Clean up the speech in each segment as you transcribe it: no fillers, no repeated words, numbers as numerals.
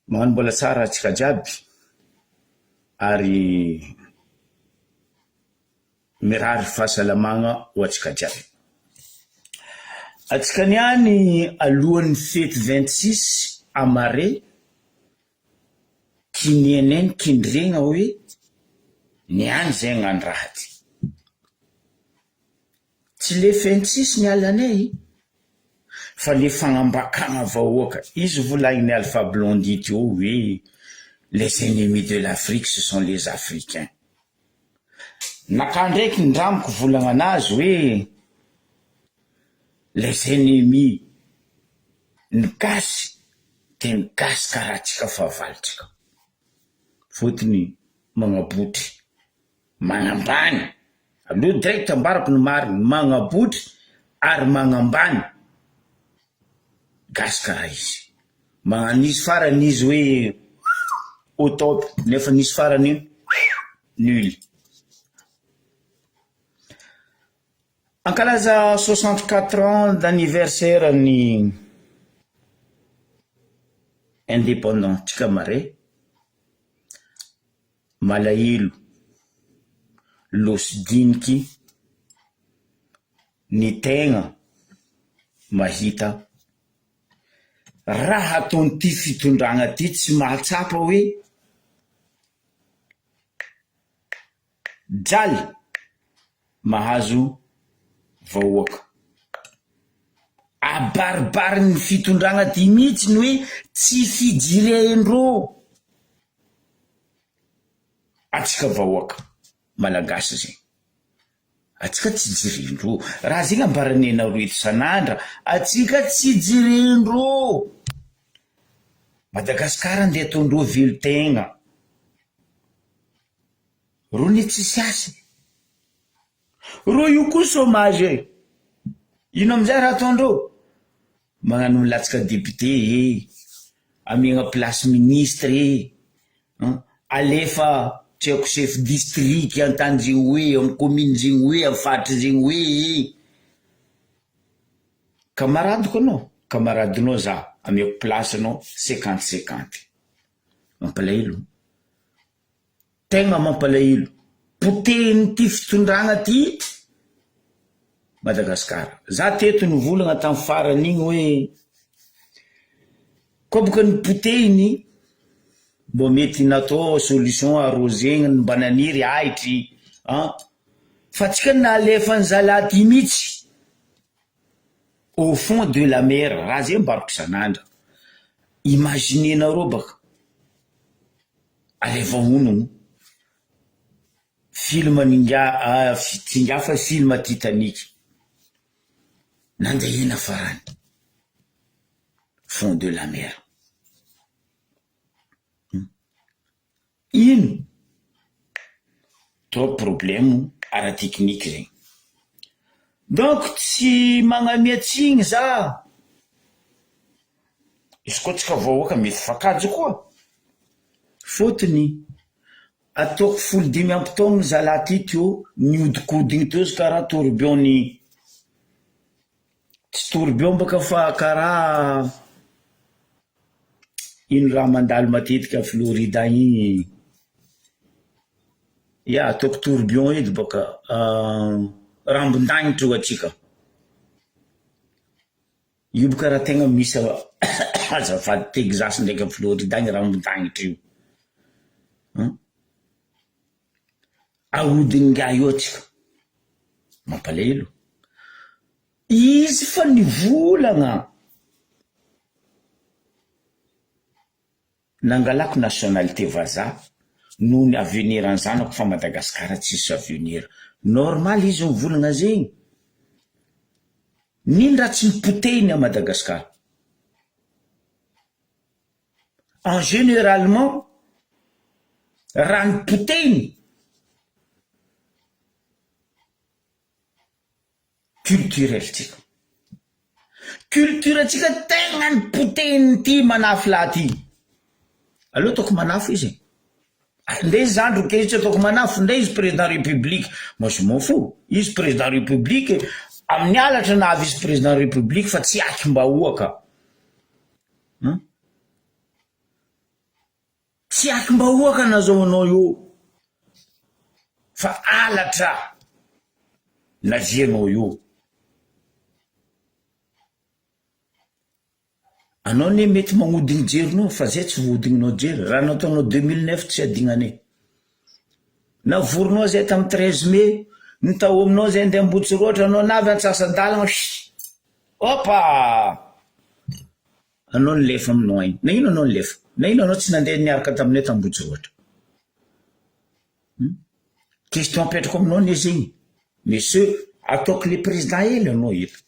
Magnano mbola tsara antsika jiaby ary mirary fahasalamagna ho antsika jiaby. Antsika niany alohan'ny fety 26 amare kinianay ny kindregna hoe niany zay hagnano raha ty. Tsy le 26 ny alanay fa le fagnambakagna vahoaka. Izy volagniny Alpha Blondy teo hoe les ennemis de l'Afrique ce sont les Africains. Naka ndraiky ndramiko volagna anazy hoe les ennemis ny gasy de ny gasy karaha antsika fahavalontsika. Fôtony magnabotry. Magnambany, aleo direct ambarako ny marigny, magnabotry ary magnambany gasy karaha izy. Magnano izy farany izy hoe au top nefa nisy farany nul. Hankalaza 64 ans d'anniversaire ny indépendant tsika mare. Malahelo, lôsidiniky ny tegna mahita raha ataon'ity fitondragna ty tsy mahatsapa hoe jaly mahazo vahoaka. Abaribarin'ny fitondragna ty mihitsy ny hoe tsy fijerendrô. Atsika vahoaka malagasy zegny, atsika tsy jerendrô, raha zegny ambaranay anareo eto isan'andra, atsika tsy jerendrô, Madagasikara ndeha ataondreo velon-tegna, reo ne tsisy asa, reo io koa chômage e, ino amizay raha ataondreo? Magnano milatsaka député e, amiagna place ministre e, an, alefa tsy haiko chef district antany zegny hoe, amy commune zegny hoe, amy faritry zegny hoe e, camaradeko anao, camaradinao za, amiako place anao cinquante cinquante, mampalahelo. Tegna mampalahelo, potehin'ity fitondragna ty Madagascar. Za teto nivolagna tam farany igny hoe koa boka nipotehiny mbô mety natao solution arrosegna ny mba naniry ahitry an, fa tsika nalefan'ny zalahy ty mitsy au fond de la mer, raha zay ambarako isan'andro, imaginenareo baka. Alefa hono film n'ingahy tsy ingahy fa film Titanic nandehina farany fond de la mer ino trop problème ara-tekniky zegny donc tsy magnamia tsigny za Izy koa tsika vahoaka mety fakajo koa. Fotony, ataoko 15 taogno zalahy ty teo niodikodigny teo izy karaha tourbillon ny, tsy tourbillon baka fa karaha ino raha mandalo matetika a Floride agny igny, ya ataoko tourbillon edy baka, rambon-dagnitry hoy atsika. Io boka raha tegna misy azafady Texas ndraiky a Florida agny rambon-dagnitry io an! Ahodin'ingahy io atsika, mampalahelo, izy fa nivolagna. Nangalako nationalité vazaha noho ny avenir ny zanako fa Madagascar tsisy avenir. Normal izy mivolagna zegny. Nino raha tsy nipotehiny à Madagascar. En generalement raha nipotehiny culturel tsika. Culture tsika tegna ny potehin'ity manafy lahy ty. Aleo ataoko manafo izy e. Ndre zandriko ke izy tsy ataoko manafo, ndre izy président république. Moi je m'en fous. Izy président république, amin'ny halatra nahavy izy président république fa tsy akim-bahoaka. Hum. Tsy akim-bahoaka nazahoanao io fa halatra nazianao io. Anao anie mety magnodigny jerinao fa zay tsy voahodigninao jery, raha nataonao 2009 tsy adignanay. Navorinao zay tam 13 mai, nitaominao zay ndeha Ambohitsiroatra anao navy antsasa-dalagna fy! Opa! Anao nilefa aminao agny, nagnino anao nilefa? Nagnino anao tsy nandeha niaraka taminay t'Ambohitsiroatra? Hum? Question apetrako aminao anie zegny, monsieur, ataoko le président hely anao eto.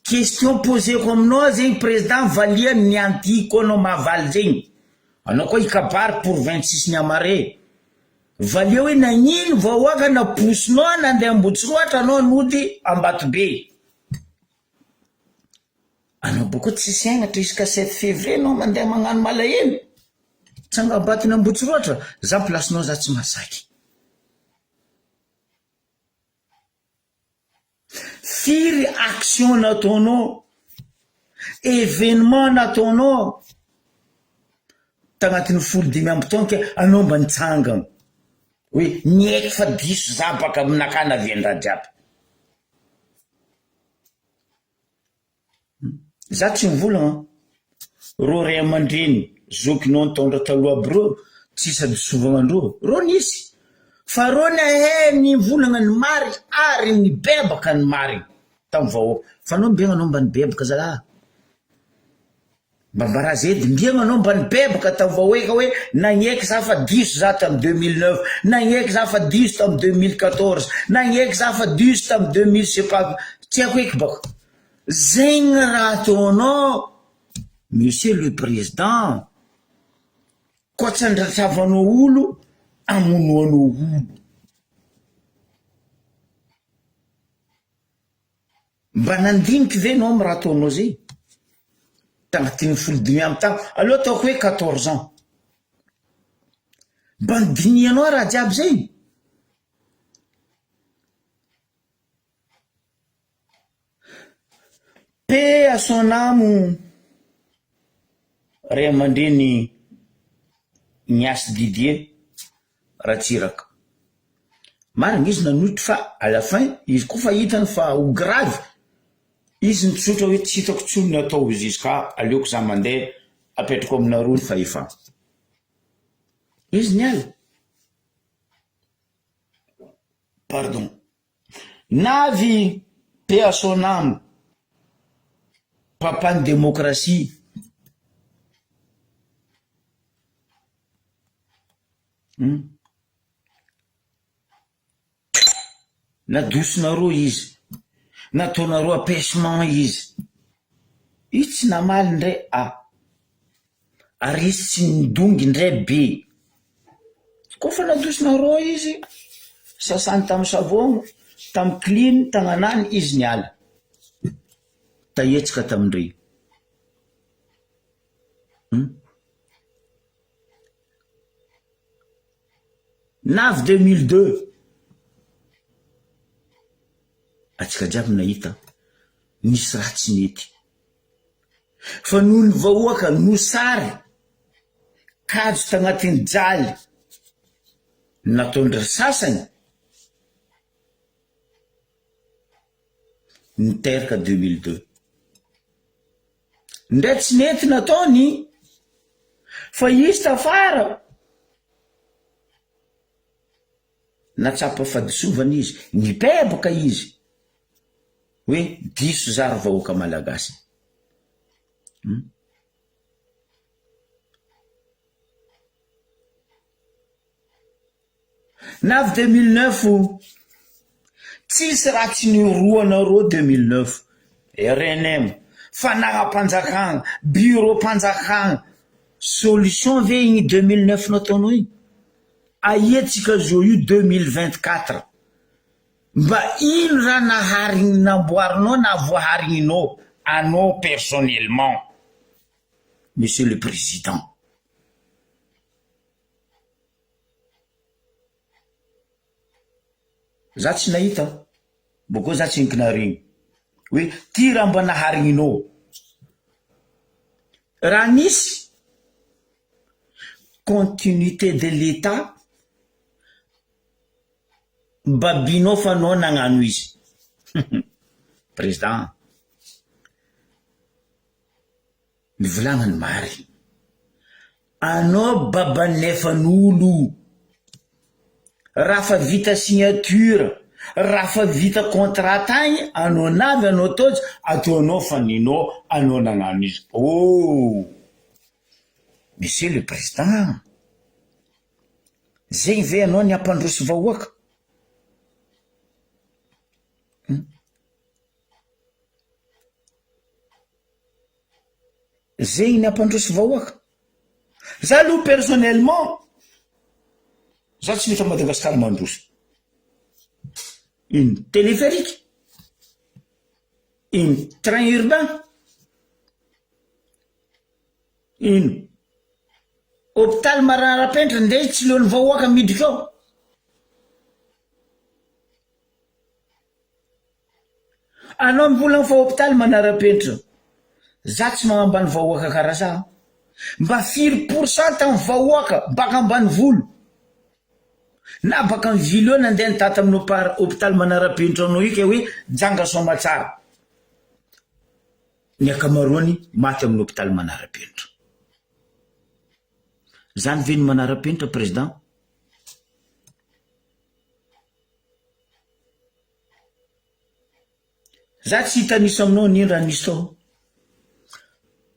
Question poseko aminao zegny président valia ny anty koa anao mahavaly zegny. Anao koa hikabary pour 26 ny amare. Valio hoe nagnino vahoaka naposinao nandeha Ambohitsiroatra anao nody Ambatobe. Anao boko tsisy henatra isaka sept février anao mandeha magnano malahelo. Tsangambaton'i Ambohitsiroatra, za place-nao za tsy mahasaky. Firy action nataonao, événement nataonao tagnatin'ny 15 taona ke anao mba nitsangana hoe niaiky fa diso za baka aminakahy navian-draha jiaby. Za tsy mivolagna an! Reo ray aman-dreny zokinao nitondra taloha aby reo tsisy hadisovagna andreo, reo nisy fa reo nahay nivolagna ny marigny ary nibebaka ny marigny tam vahoaka fa anao mbiagna anao mba nibebaka zalahy. Mba mbaraza edy mbiagna anao mba nibebaka tam vahoeka hoe nagneky za fa diso za tam 2009, nagneky za fa diso tam 2014, nagneky za fa diso tam 2000 sais pas tsy haiko eky baka. Zegny raha ataonao monsieur le président koa tsy andratravanao olo amonoanao olo. Mba nandiniky ve enao am raha ataonao zay? Tagnatin'ny 15 taogno, aleo ataoko hoe quatorze ans. Mba nodinihanao raha jiaby zay? Paix à son âme ray aman-dreny Niasy Didier Ratsiraka. Marina izy nanohitra fa à la fin izy koa fa hitany fa ho grave izy nitsotra hoe tsy hitako tsony ny atao izy izy ka aleoko za mandeha apetrako aminareo ny fahefana. Izy niala. Pardon. Navy paix à son âme papa ny démocratie. Hum. Nadosonareo izy, nataonareo apaisement izy, izy tsy namaly ndray a, ary izy tsy nidongy ndray be, koa fa nadosonareo izy, sasany tamy savogno, tamy klin tagnanany izy niala, tahetsika tamindrey. Hum. Navy 2002, antsika jiaby nahita nisy raha tsy nety. Fa noho ny vahoaka nosary kajo tagnatin'ny jaly nataon-dry sasany niteraka 2002. Ndray tsy nety nataony fa izy tafara natsapa fahadisoavana izy, nibebaka izy hoe diso za ry vahoaka malagasy. Hum. Navy 2009 o! Tsisy raha tsy noroanareo 2009. Rnm, fanaram-panjakana, bureau-mpanjakana, solution ve igny 2009 nataonao igny? Aia tsika zao io 2024? Mba ino raha naharigny namboarinao na voaharigninao anao personnellement Monsieur le Président? Za tsy nahita, bôkeo za tsy nikinarigny hoe ty raha mba naharigninao. Raha nisy. continuité de l'Etat babinao fa anao nagnano izy. Président, mivolagna ny marigny, anao baban'efan'olo, raha fa vita signature, raha fa vita contrat tagny, anao navy anao tôjy, ataonao fa ninao, anao nagnano izy, oh! Monsieur le président, zegny ve anao ny hampandroso vahoaka? Hum. Zegny ny hampandroso vahoaka? Za aloha personnellement, za tsy mety Madagascar mandroso. Ino téléphérique? Ino train urbain? Ino? Hopitaly Maranarapenitra ndeha tsy leon'ny vahoaka miditra ao. Anao mivolagna fa hopitaly Manarapenitra. Za tsy magnambany vahoaka karaha za. Mba firy pour cent tamin'ny vahoaka baka ambanivolo na baka amin'ny ville eo nandeha nitaty amin'ny hopitaly Manarapenitra anao io ke hoe janga soamatsara. Ny ankamaroany maty amin'ny hopitaly manara-penitra. Zany ve ny manara-penitra président? Za tsy hitanisa aminao an'iny raha nisy tao.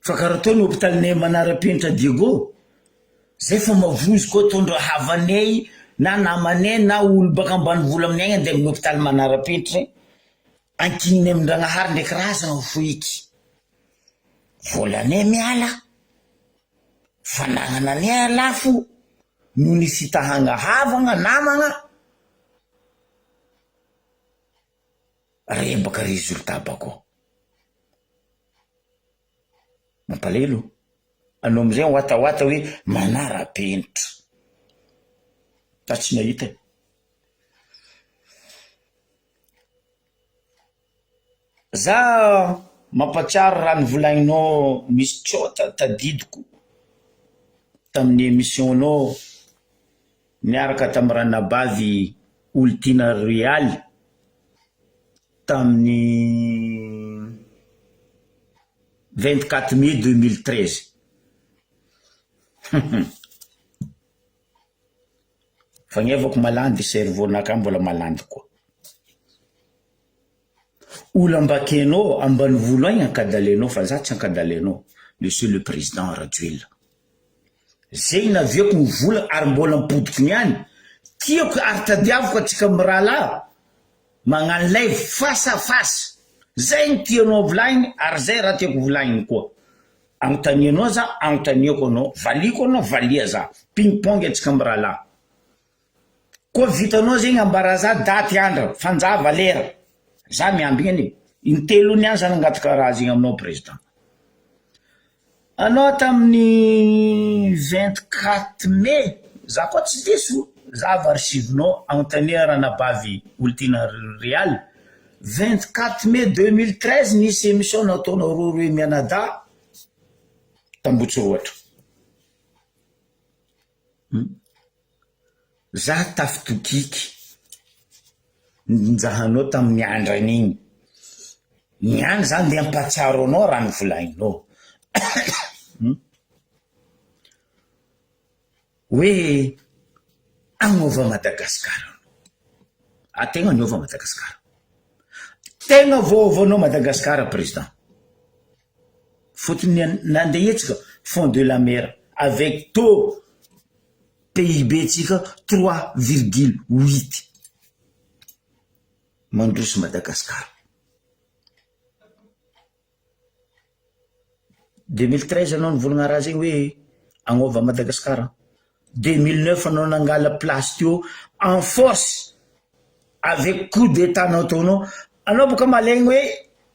Fa karaha tao ny hopitalinay manara-penitra Diego, zay fa mavozo koa tondra havanay na namanay na olo baka ambanivolo aminay agny andeha amin'ny hopitaly manara-penitra zay. Ankininy amin-dragnahary ndraiky razana ho fohiky. Volanay miala, fanagnananay alafo noho ny fitahagna havagna, namagna, rebaka résultat bakao. Mampalahelo. Anao amizay watawata hoe manara-penitra. Za tsy nahita e. Za mampatsiaro raha novolagninao misy tsôta tadidiko tamin'ny émission-nao niaraka tamin'ny ranabavy Olitiana Realy tamin'ny 24 mai 2013. Fagnevako malandy cerveau naka mbola malandy koa. Olo ambakenao ambanivolo agny ankadalenao fa za tsy ankadalenao monsieur le président Rajoelina. Zegny naviako ny vola ary mbola ampodiko niany, tiako ary tadiaviko atsika mirahalahy magnano live face à face, zay ny tianao volagniny ary zay raha tiako volagniny koa. Anontanianao za, anontaniako anao, valiako anao, valia za. Ping pong antsika mirahalahy. Koa vitanao zegny ambara za daty andra, fanjava lera. Za miambigny anie. Intelo niany za nangataka raha zegny aminao président. Anao tamin'ny 24 mai, za koa tsy diso, za varisivinao, anontania ranabavy Olitiana Realy, 24 mai 2013 nisy émission nataonao roa roe mianadahy tambotsirohatra. Za tafitokiky ninjahanao tamin'ny andran'igny. Niany za ndeha hampatsiaro anao raha novolagninao. Hoe hagnova Madagasikara anao. Ah tegna niova Madagasikara. Tegna voaovanao Madagasikara président. Fotony nandeha hetsika fond de la mer avec taux PIB tsika 3,8. Mandroso Madagasikara. 2013 anao nivolagna raha zegny hoe hagnova Madagasikara, 2009 anao nangala place teo en force avec coup d'etat nataonao, anao boka malaigny hoe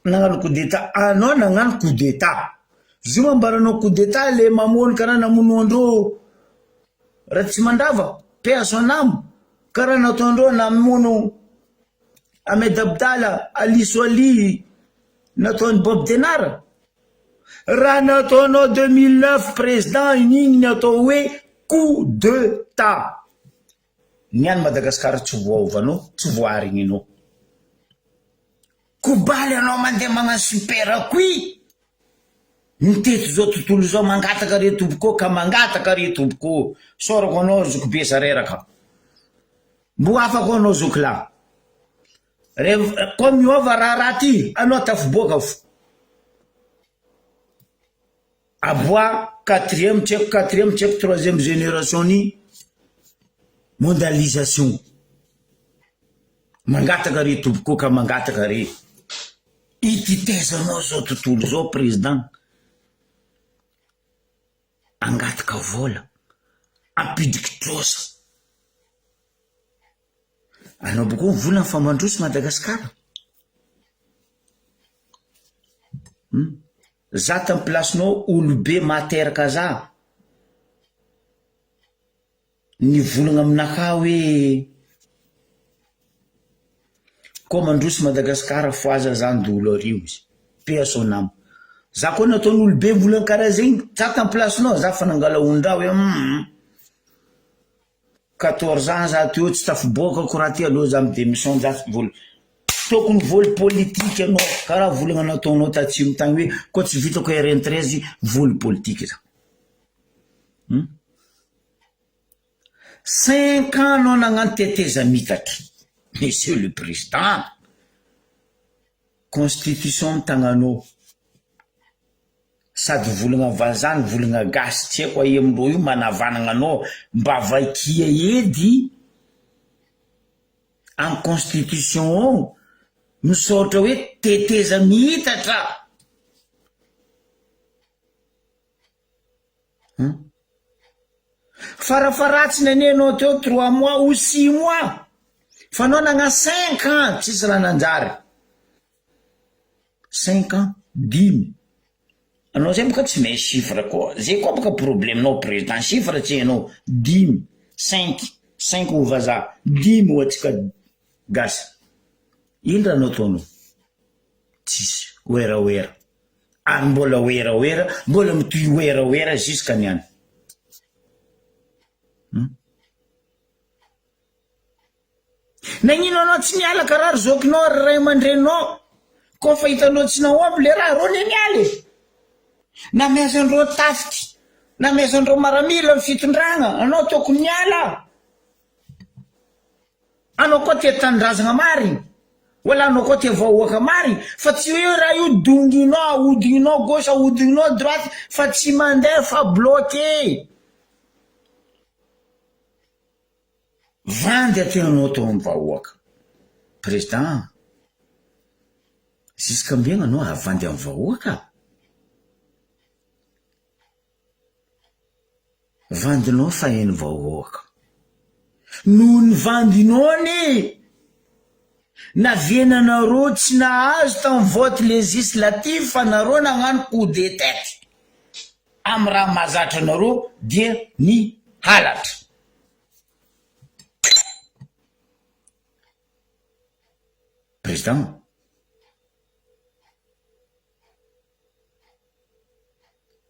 nagnano coup d'etat, anao nagnano coup d'etat, zio ambaranao coup d'etat le mamono karaha namonoandreo Ratsimandrava, paix à son âme, karaha nataondreo namono Ahmed Abdala, Ali Soali, nataon'i Bob Denard. Raha nataonao 2009 président igny ny atao hoe. Coup de ta! Ny any Madagascar tsy voaovanao, tsy voaharigninao. Kobaly anao mandeha magnano super kui! Mitety zao tontolo izao mangataka re tompoko ô ka mangataka re tompoko ô! Isaorako anao ry zokibe sareraka. Mbo hafa koa anao zoky lahy. Rev koa miova raharaha ty anao tafiboaka fo. Aboa quatrième tsy haiko quatrième tsy haiko troisième génération ny mondialisation. Mangataka re tompoko ka mangataka re. Ity tezanao zao tontolo zao président. Angataka vola, ampidiko trosa. Anao bokoa mivolagna fa mandroso Madagascar. Hum. Za tam place-nao olobe mahateraka za nivolagna aminakahy hoe koa mandroso Madagascar fohaza za ndolo ary ozy paix à son âme za koa nataon'olobe mivolagna karaha zegny za tam place-nao za fa nangala ondraha hoe hum 14 ans za teo tsy tafiboakako raha ty aleo za mi demission za tsy vola tokony voly politique anao karaha volagna nataonao tatsimo tagny hoe koa tsy vitako RN 13 voly politique za hum cinq ans anao nagnano tetezamitatra monsieur le président constitution amy tagnanao Sady volagna vazaha no volagna gasy tsy haiko aia amindreo io manavanagna anao mba vakia edy am constitution ao misaotra hoe teteza mihitatra hum farafaharatsiny anie anao teo trois mois ou six mois fa anao nagna cinq ans tsisy raha nanjary. Cinq ans, dimy. Anao zay boka tsy mahay chiffre koa, zay koa boka problème-nao président, chiffre tsy hainao, dimy, cinq, cinq ho vazaha, dimy ho antsika gasy. Ino raha nataonao? Tsisy, werawera. Ary mbola werawera, mbola mitohy werawera jusqu'à niany. Hum. Nagnino anao tsy miala karaha ry zokinao ry ray aman-dreninao koa fa hitanao tsy nahomby le raha reo ne miala e! Namehezandreo tafiky, namehezandreo maramila ny fitondragna, anao tokony miala, anao koa tia tanindrazagna marigny, wala anao koa tia vahoaka marigny fa tsy hoe raha io donginao aodigninao gauche aodigninao droite fa tsy mandeha fa bloqué. Vandy ateanao tao am vahoaka. Président jusqu'à-mbiagna anao havandy am vahoaka? Vandinao fa hainy vahoaka. Noho ny vandinao anie navenanareo tsy nahazo tam vote législative fa nareo nagnano coup de tete am raha mahazatra anareo dia ny halatra. Président,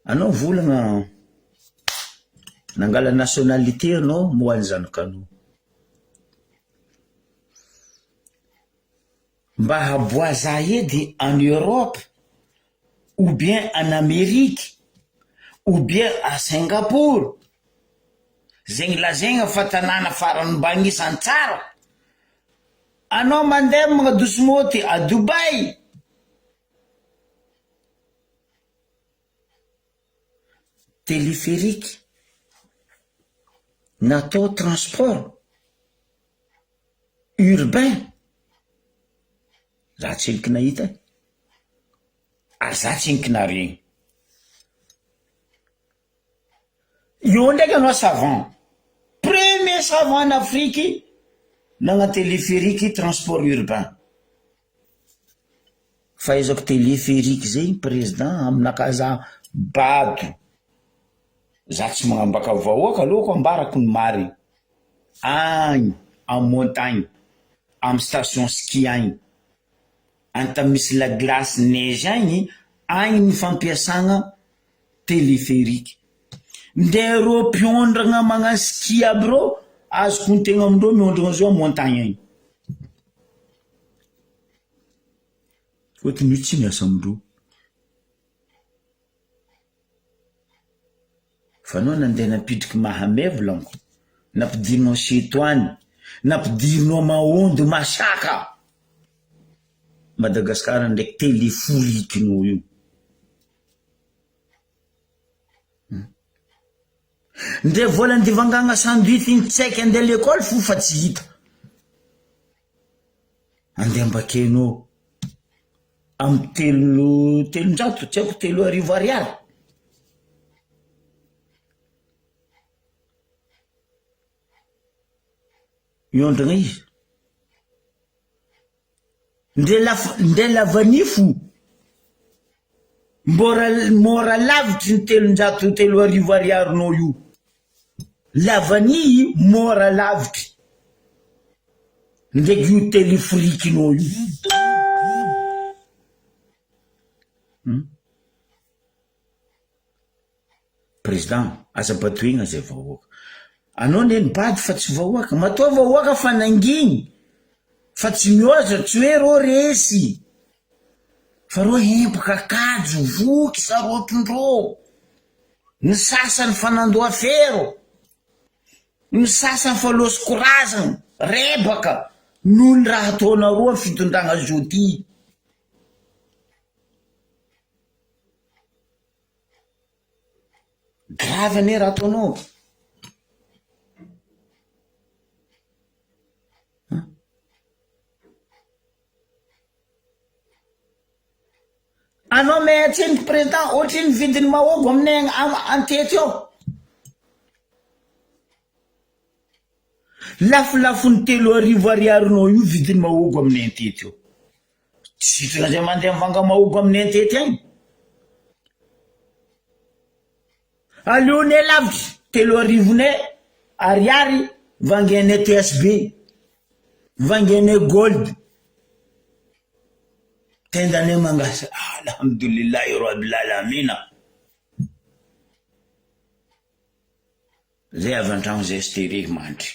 anao volagna nangala nationalité anao mo an'ny zanakanao. Mba haboaza edy en Europe ou bien en Amérique ou bien à Singapour, zegny lazaigna fa tanàna farany mba agnisan'ny tsara, anao mandeha magnadoso môty à Dubaï, téléphérique natao transport urbain, za tsendriky nahita e. Ary za tsy nikinarigny. Eo ndraiky anao savant, premier savant en Afrique nagnano téléphérique transport urbain. Fahaizako téléphérique zegny président aminakahy za bado, za tsy magnambaka vahoaka aleoko ambarako ny marigny, agny en montagne, amy station ski agny. Any tany misy la glace neige agny, agny ny fampiasagna téléphérique. Ndeha reo mpiondragna magnano ski aby reo, azoko ontegna amindreo miondragna zao montagne agny. Fôtony io tsy miasa amindreo. Fa anao nandeha nampidriky Mahamay volaniko, nampidirinao Setoany, nampidirinao Mahondo Masaka. Madagascar ndraiky teleforikinao io. Ndre vola andivangagna sandwich igny tsaiky andeha lekôly fo fa tsy hita. Andeha ambakenao amy telo 300 tsy haiko 3000 ariary. Miondragna izy. Ndre lafo ndre lavanifo mbôra môra lavitry ny 300 3000 ariarinao io. Lavanille môra lavitry ndraiky io telefrikinao io. Président, aza badoigna zay vahoaka. Anao ne nibady fa tsy vahoaka. Matoa vahoaka fa nangigny fa tsy miôza, tsy hoe rô resy fa rô hempaka kajo, voky, sarôtondrô. Ny sasany fa nandoa fero, ny sasany fa lôsiko razagna, rebaka noho ny raha ataonareo amy fitondragna zao ty. Grave anie raha ataonao. Anao miantseniko président ohatrino vidin'ny mahôgo aminay agny antety ao? Lafolafon'ny 3000 ariarinao io vidin'ny mahôgo aminay antety ao. Tsy sitrana zay mandeha mivanga mahôgo aminay antety agny. Aleonay lavitra telo arivonay ariary vangainay TSB, vangainay gold, tendanay mangasa alhamdoulillahi rabbil alamina. Zay avy antragno zay sy terehy mandry.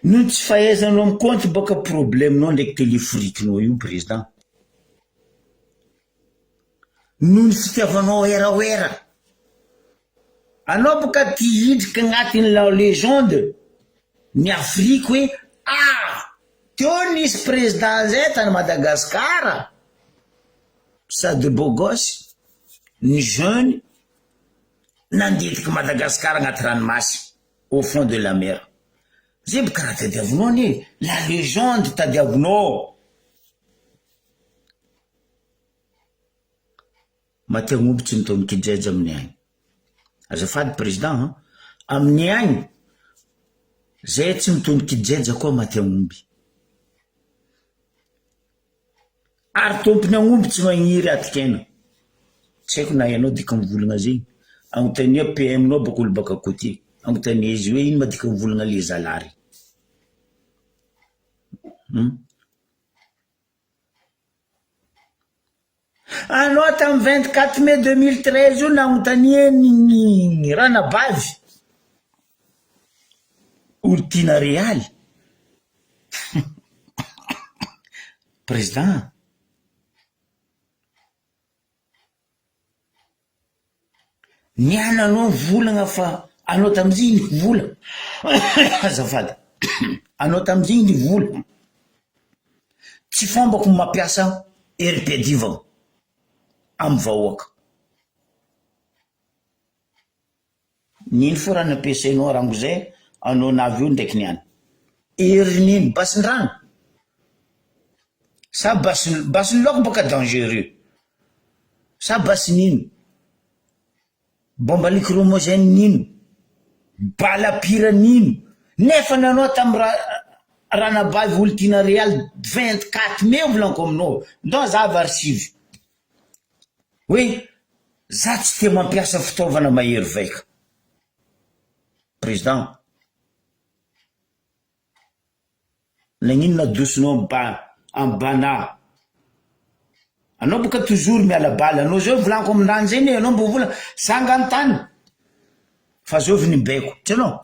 Noho ny tsy fahaizanao mikaonty baka problème-nao ndraiky téléphérique-nao io président. Noho ny fitiavanao werawera. Anao boka ty hidriky agnatin'ny la légende ny Afrique hoe ah! Teo nisy président zay tany Madagascar sady beau gosse, ny jeune nandetiky Madagascar agnaty ranomasy au fond de la mer. Zay boka raha tadiavinao anie, la légende tadiavinao. Maty agnomby tsy mitaony kijaja aminay agny. Azafady président an, aminay agny zay tsy mitaony kijaja koa maty agnomby. Ary tompony agnomby tsy magniry atikena. Tsy haiko na hainao dika mivolagna zegny. Agnontania PM nao baka olo baka côtier. Agnontania izy hoe ino ma dika mivolagna le zalary. Hum. Anao tamin'ny 24 mai 2013 io nagnontanian'ny ranabavy olo tiana realy. Président. Niala anao volagna fa anao tamizigny ny vola azafady anao tamizigny ny vola tsy fombako ny mampiasa herim-piadivagna amy vahoaka. N'ino fo raha nampiasainao rango zay anao navy eo ndraiky niany? Herin'ino? Basin-drano? Sa basy basin'ny laoko baka dangereux? Sa basin'ino? Bomba lacrymogène n'ino? Bala pire n'ino? Nefa nanao tamy ra ranabavy Olitiana Real 24 mai volaniko aminao, ndao zahava archive. Hoe za tsy tia mampiasa fitaovana mahery vaika. Président. Nagnino nadosonao am ba am bana? Anao boka toujours miala bala, anao zao volaniko amindrany zay ne anao mbo vola sangany tany fa zovy ny baiko, tsy anao?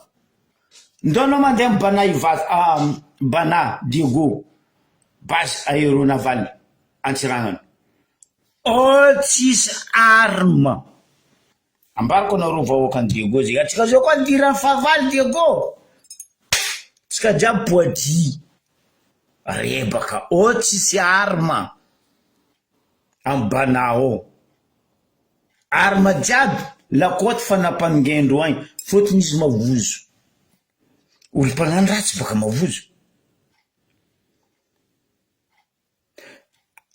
Ndao anao mandeha am Bana Ivato, Bana Diego, base aeronavale Antsiranana. Oh tsisy arme. Ambarako anareo vahoakan'i Diego zay, atsika zao koa nidiran'ny fahavalo Diego, tsika jiaby poadia, rebaka, oh tsisy arme am Bana ao, arme jiaby la côte fa nampanongaindreo agny, fôtony izy mavozo, olo mpagnano ratsy baka mavozo.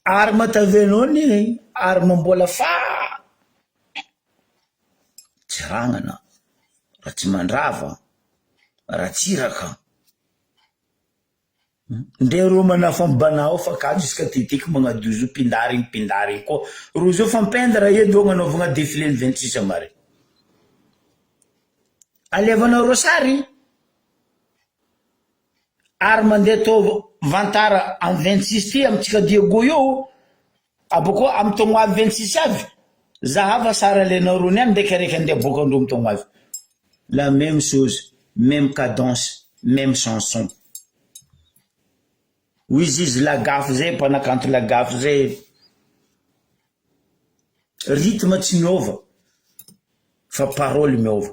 Arme tavenao ny arme mbola fa Tsiranana, Ratsimandrava, Ratsiraka, ndre reo manafo am banao fa ka jusqu'à tetiky magnadio zo pindarigny pindarigny koa reo zao fa mipendra edy agnanaovagna defile ny 26 mare alevanareo sary. Ary mandeha atao vantara am 26 ty amintsika Diego io abako am taogno avy 26 avy zahava sary alainareo niany ndraiky araiky andeha aboakandreo am taogno avy la meme chose meme cadence meme chanson hoy izy izy lagafy zay mpanakanto lagafy zay rythme tsy miova fa parole miova.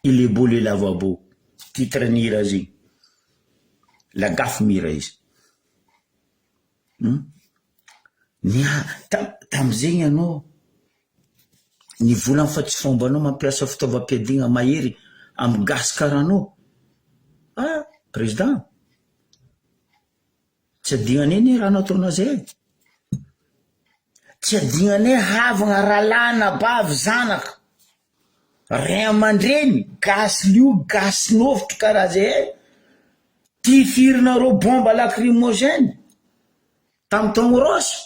Il est beau le lavabo, titre ny hira zegny, la gaffe mihira izy. Hum ny ahy tam- tam'zegny anao nivolagna fa tsy fombanao mampiasa fitaovam-piadiagna mahery amy gasy karaha anao, ah président. Tsy adignanay anie raha nataonao zay e! Tsy adignanay havagna, rahalahy, anabavy, zanaka, ray aman-dreny, gasy lio, gasy nofotro karaha zay e! Tifirinareo bombe lacrymogène tamy taogno roso,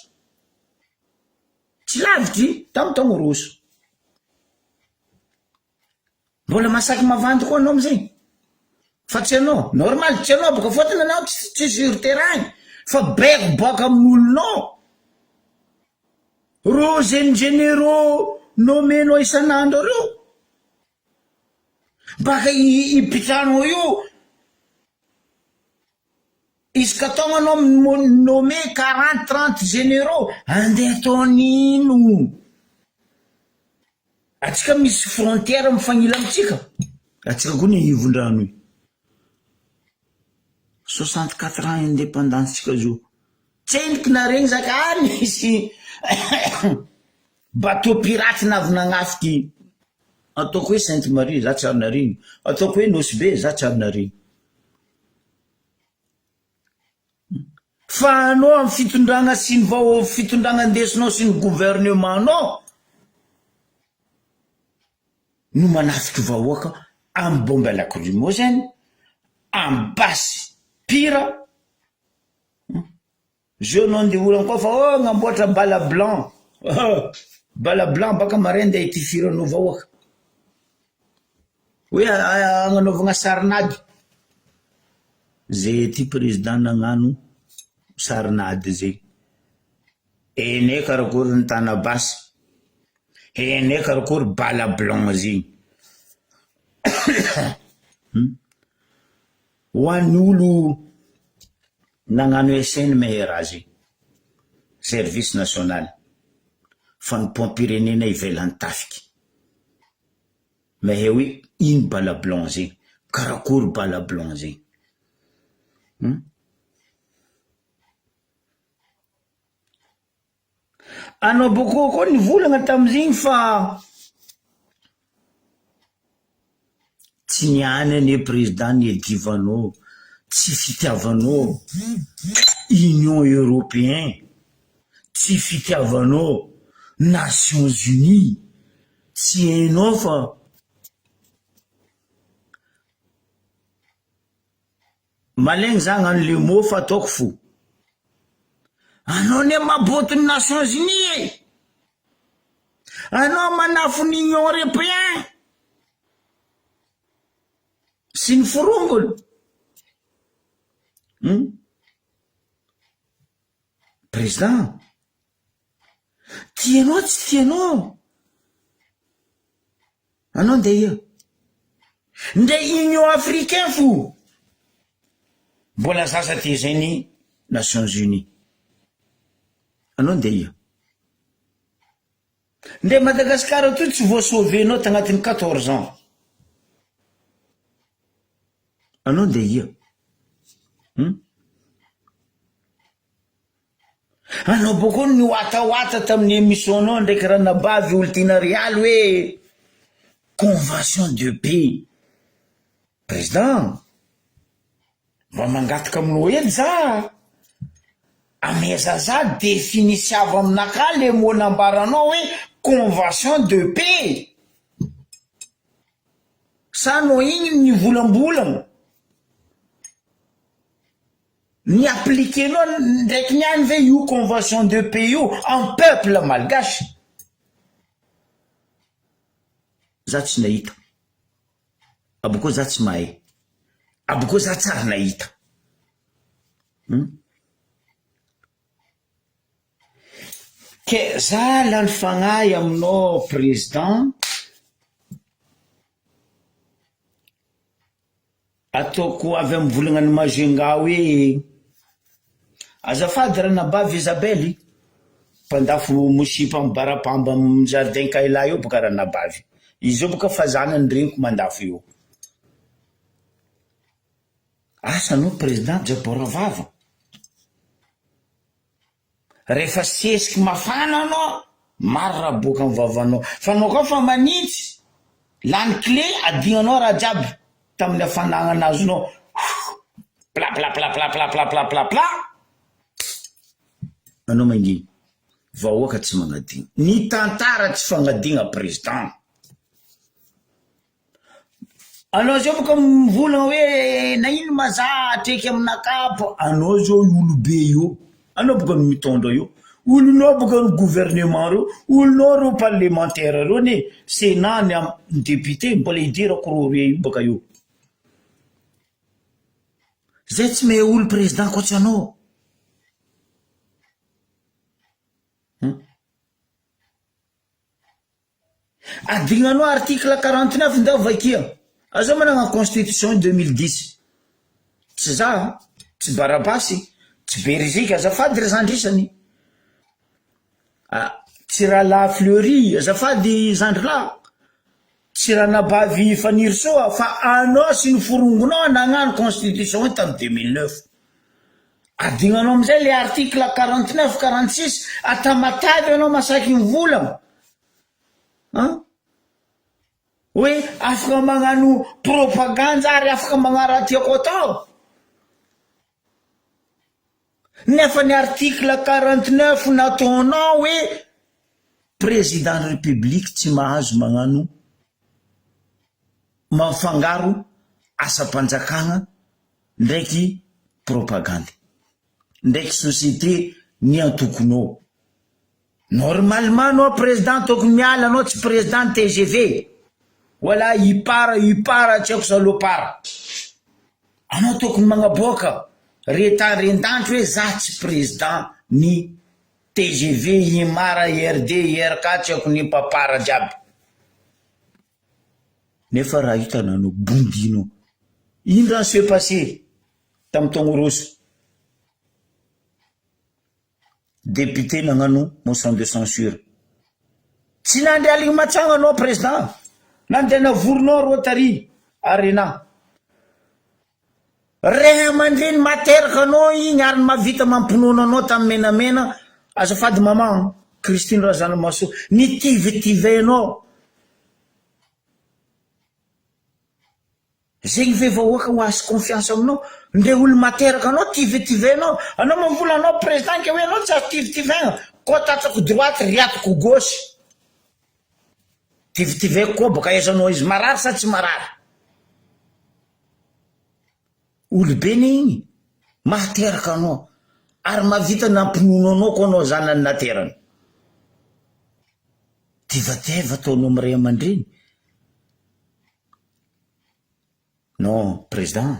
tsy lavitry tamy taogno roso. Mbola masaky mavandy koa anao amizay fa tsy anao, normal tsy anao boka fotony anao tsy sur terrain fa baiko boaka amin'olonao, reo zeny généraux nomenao isan'andro reo, baka ipitranao io. Isaka taogno anao mi-nommer 40, 30 généraux, andeha ataon'ino? Atsika misy frontière mifagnila amitsika, atsika koa ny Ivondrano io. 64 ans indépendance tsika zio, tsendriky naregny zaka ah nisy bateau pirate navy nagnafiky ataoko hoe Sainte Marie za tsy ary naregny, ataoko hoe Nosy Be za tsy ary naregny. Fa anao amin'ny fitondragna sy ny vao fitondragna andesinao sy ny gouvernement-nao no manafiky vahoaka amin'ny bombe lacrymogène, amin'ny basy pire. Zeo anao ndeha olana koa fa oh agnamboatra bala blanc oh bala blanc baka maray ndeha hitifiranao vahoaka hoe agnanaovagna sarin'ady zay ty président nagnano sarin'ady zay enay karakory nitana basy enay karakory bala blanc zegny Ho an'ny olo nagnano SN meilleur azy, service national, fanompoam-pirenena ivelan'ny tafiky. Mahay hoe ino bala blanc zegny, karakory bala blanc zegny. Hum. Anao bôkô koa nivolagna tamizigny fa tsy niany anie président niadivanao, tsy fitiavanao union européen, tsy fitiavanao nations unies, tsy hainao fa Malaigny za agnano le mot fa ataoko fo. Anao anie maboto ny Nations Unies e! Anao manafo ny Union Européen sy ny forongony. Hum. Président, tianao tsy tianao, anao ndeha ia? Ndre Union africain fo mbola zaza tezain'ny Nations Unies, anao ndeha ia? Ndre Madagascar toy tsy voa-sauver-nao tagnatin'ny 14 ans, anao ndeha ia? Hum? Anao bôko niwatawata tamin'ny émission-nao ndraiky ranabavy Olitiana Realy hoe convention de paix. Président, mba mangataka aminao hely za, ameza za definisiavo aminakahy le mot nambaranao hoe convention de paix. Sa anao igny nivolambolagna? Ny appliquer-nao ndraiky niany ve io convention de paix io en peuple malgache? Za tsy nahita, abokeo za tsy mahay, abokeo za tsary nahita. Hum. Ke za lany fagnahy aminao président. Ataoko avy amin'ny volagna an'i Majunga hoe, Azafady ranabavy Isabelle, mpandafo mosipa amin'ny barapamba amin'ny jardin Kayla eo boka ranabavy. Izy io boka fa zanany reniko mandafo io. Asa anao président jabora vava. Rehefa sesiky mafana anao, maro raha aboaka amin'ny vavanao. Fa anao koa fa manintsy, lany clé, adignanao raha jiaby tamin'ny hafanagna nazonao. Plaplaplaplaplaplaplaplapla. Anao mangina. Vahoaka tsy magnadigna. Ny tantara tsy fagnadigna président. Anao zao boka mivolagna hoe na ino ma za atreky aminakahy fa anao zao olobe io, anao boka no mitondra io, olonao boka ny gouvernement reo, olonao reo parlementaire reo anie, sénat ny am ny député mbola hidirako reo roe io baka io. Zay tsy mahay olo président ankoatry anao. Hum. Adignanao article 49 ndao vakia. Aza managna constitution 2010. Tsy za, tsy Barabasy, tsy Beriziky azafady ry zandry isany. Ah, tsy rahalahy Fleury azafady zandry lahy. Tsy ranabavy Fanirisoa fa anao sy ny forongonao nagnano constitution io tam 2009. Adignanao amizay le article 49, 46, a Tamatave anao masaky mivolagna. An! Hoe afaka magnano propagande ary afaka magnano raha tiako atao. Nefa ny article 49 nataonao hoe président ny république tsy mahazo magnano mafangaro asam-panjakana ndraiky propagande ndraiky société ny antokonao. Normalement anao président tokony miala anao tsy président ny tgv wala ipara upara tsy haiko salopard anao tokony magnaboaka retard rendanitra hoe za tsy président ny tgv imara ird irk tsy haiko ny papara jiaby nefa raha hitananao bondinao ino raha se passer tamy taogno roso. Député nagnano motion de censure. Tsy nandry aligny matsagna anao président. Nandeha navorinao Rotary Arena. Ray aman-dreny materaka anao igny ary mahavita mampinono anao tamin'ny menamena. Azafady maman Christine Razanamahasoa. Nitivitivy anao. Zegny ve vahoaka ho azo confiance aminao? Ndre olo materaka anao tivetivenao, anao mavola anao président ke hoe anao tsy azo tivetivaigna, koa tatsako droite riatiko gauche, tivetivaiko koa boka aiza anao izy marary sa tsy marary? Olobe ne igny mahateraka anao ary mahavita nampinono anao koa anao zanany naterany. Tivateva ataonao am ray aman-dreny. Non président,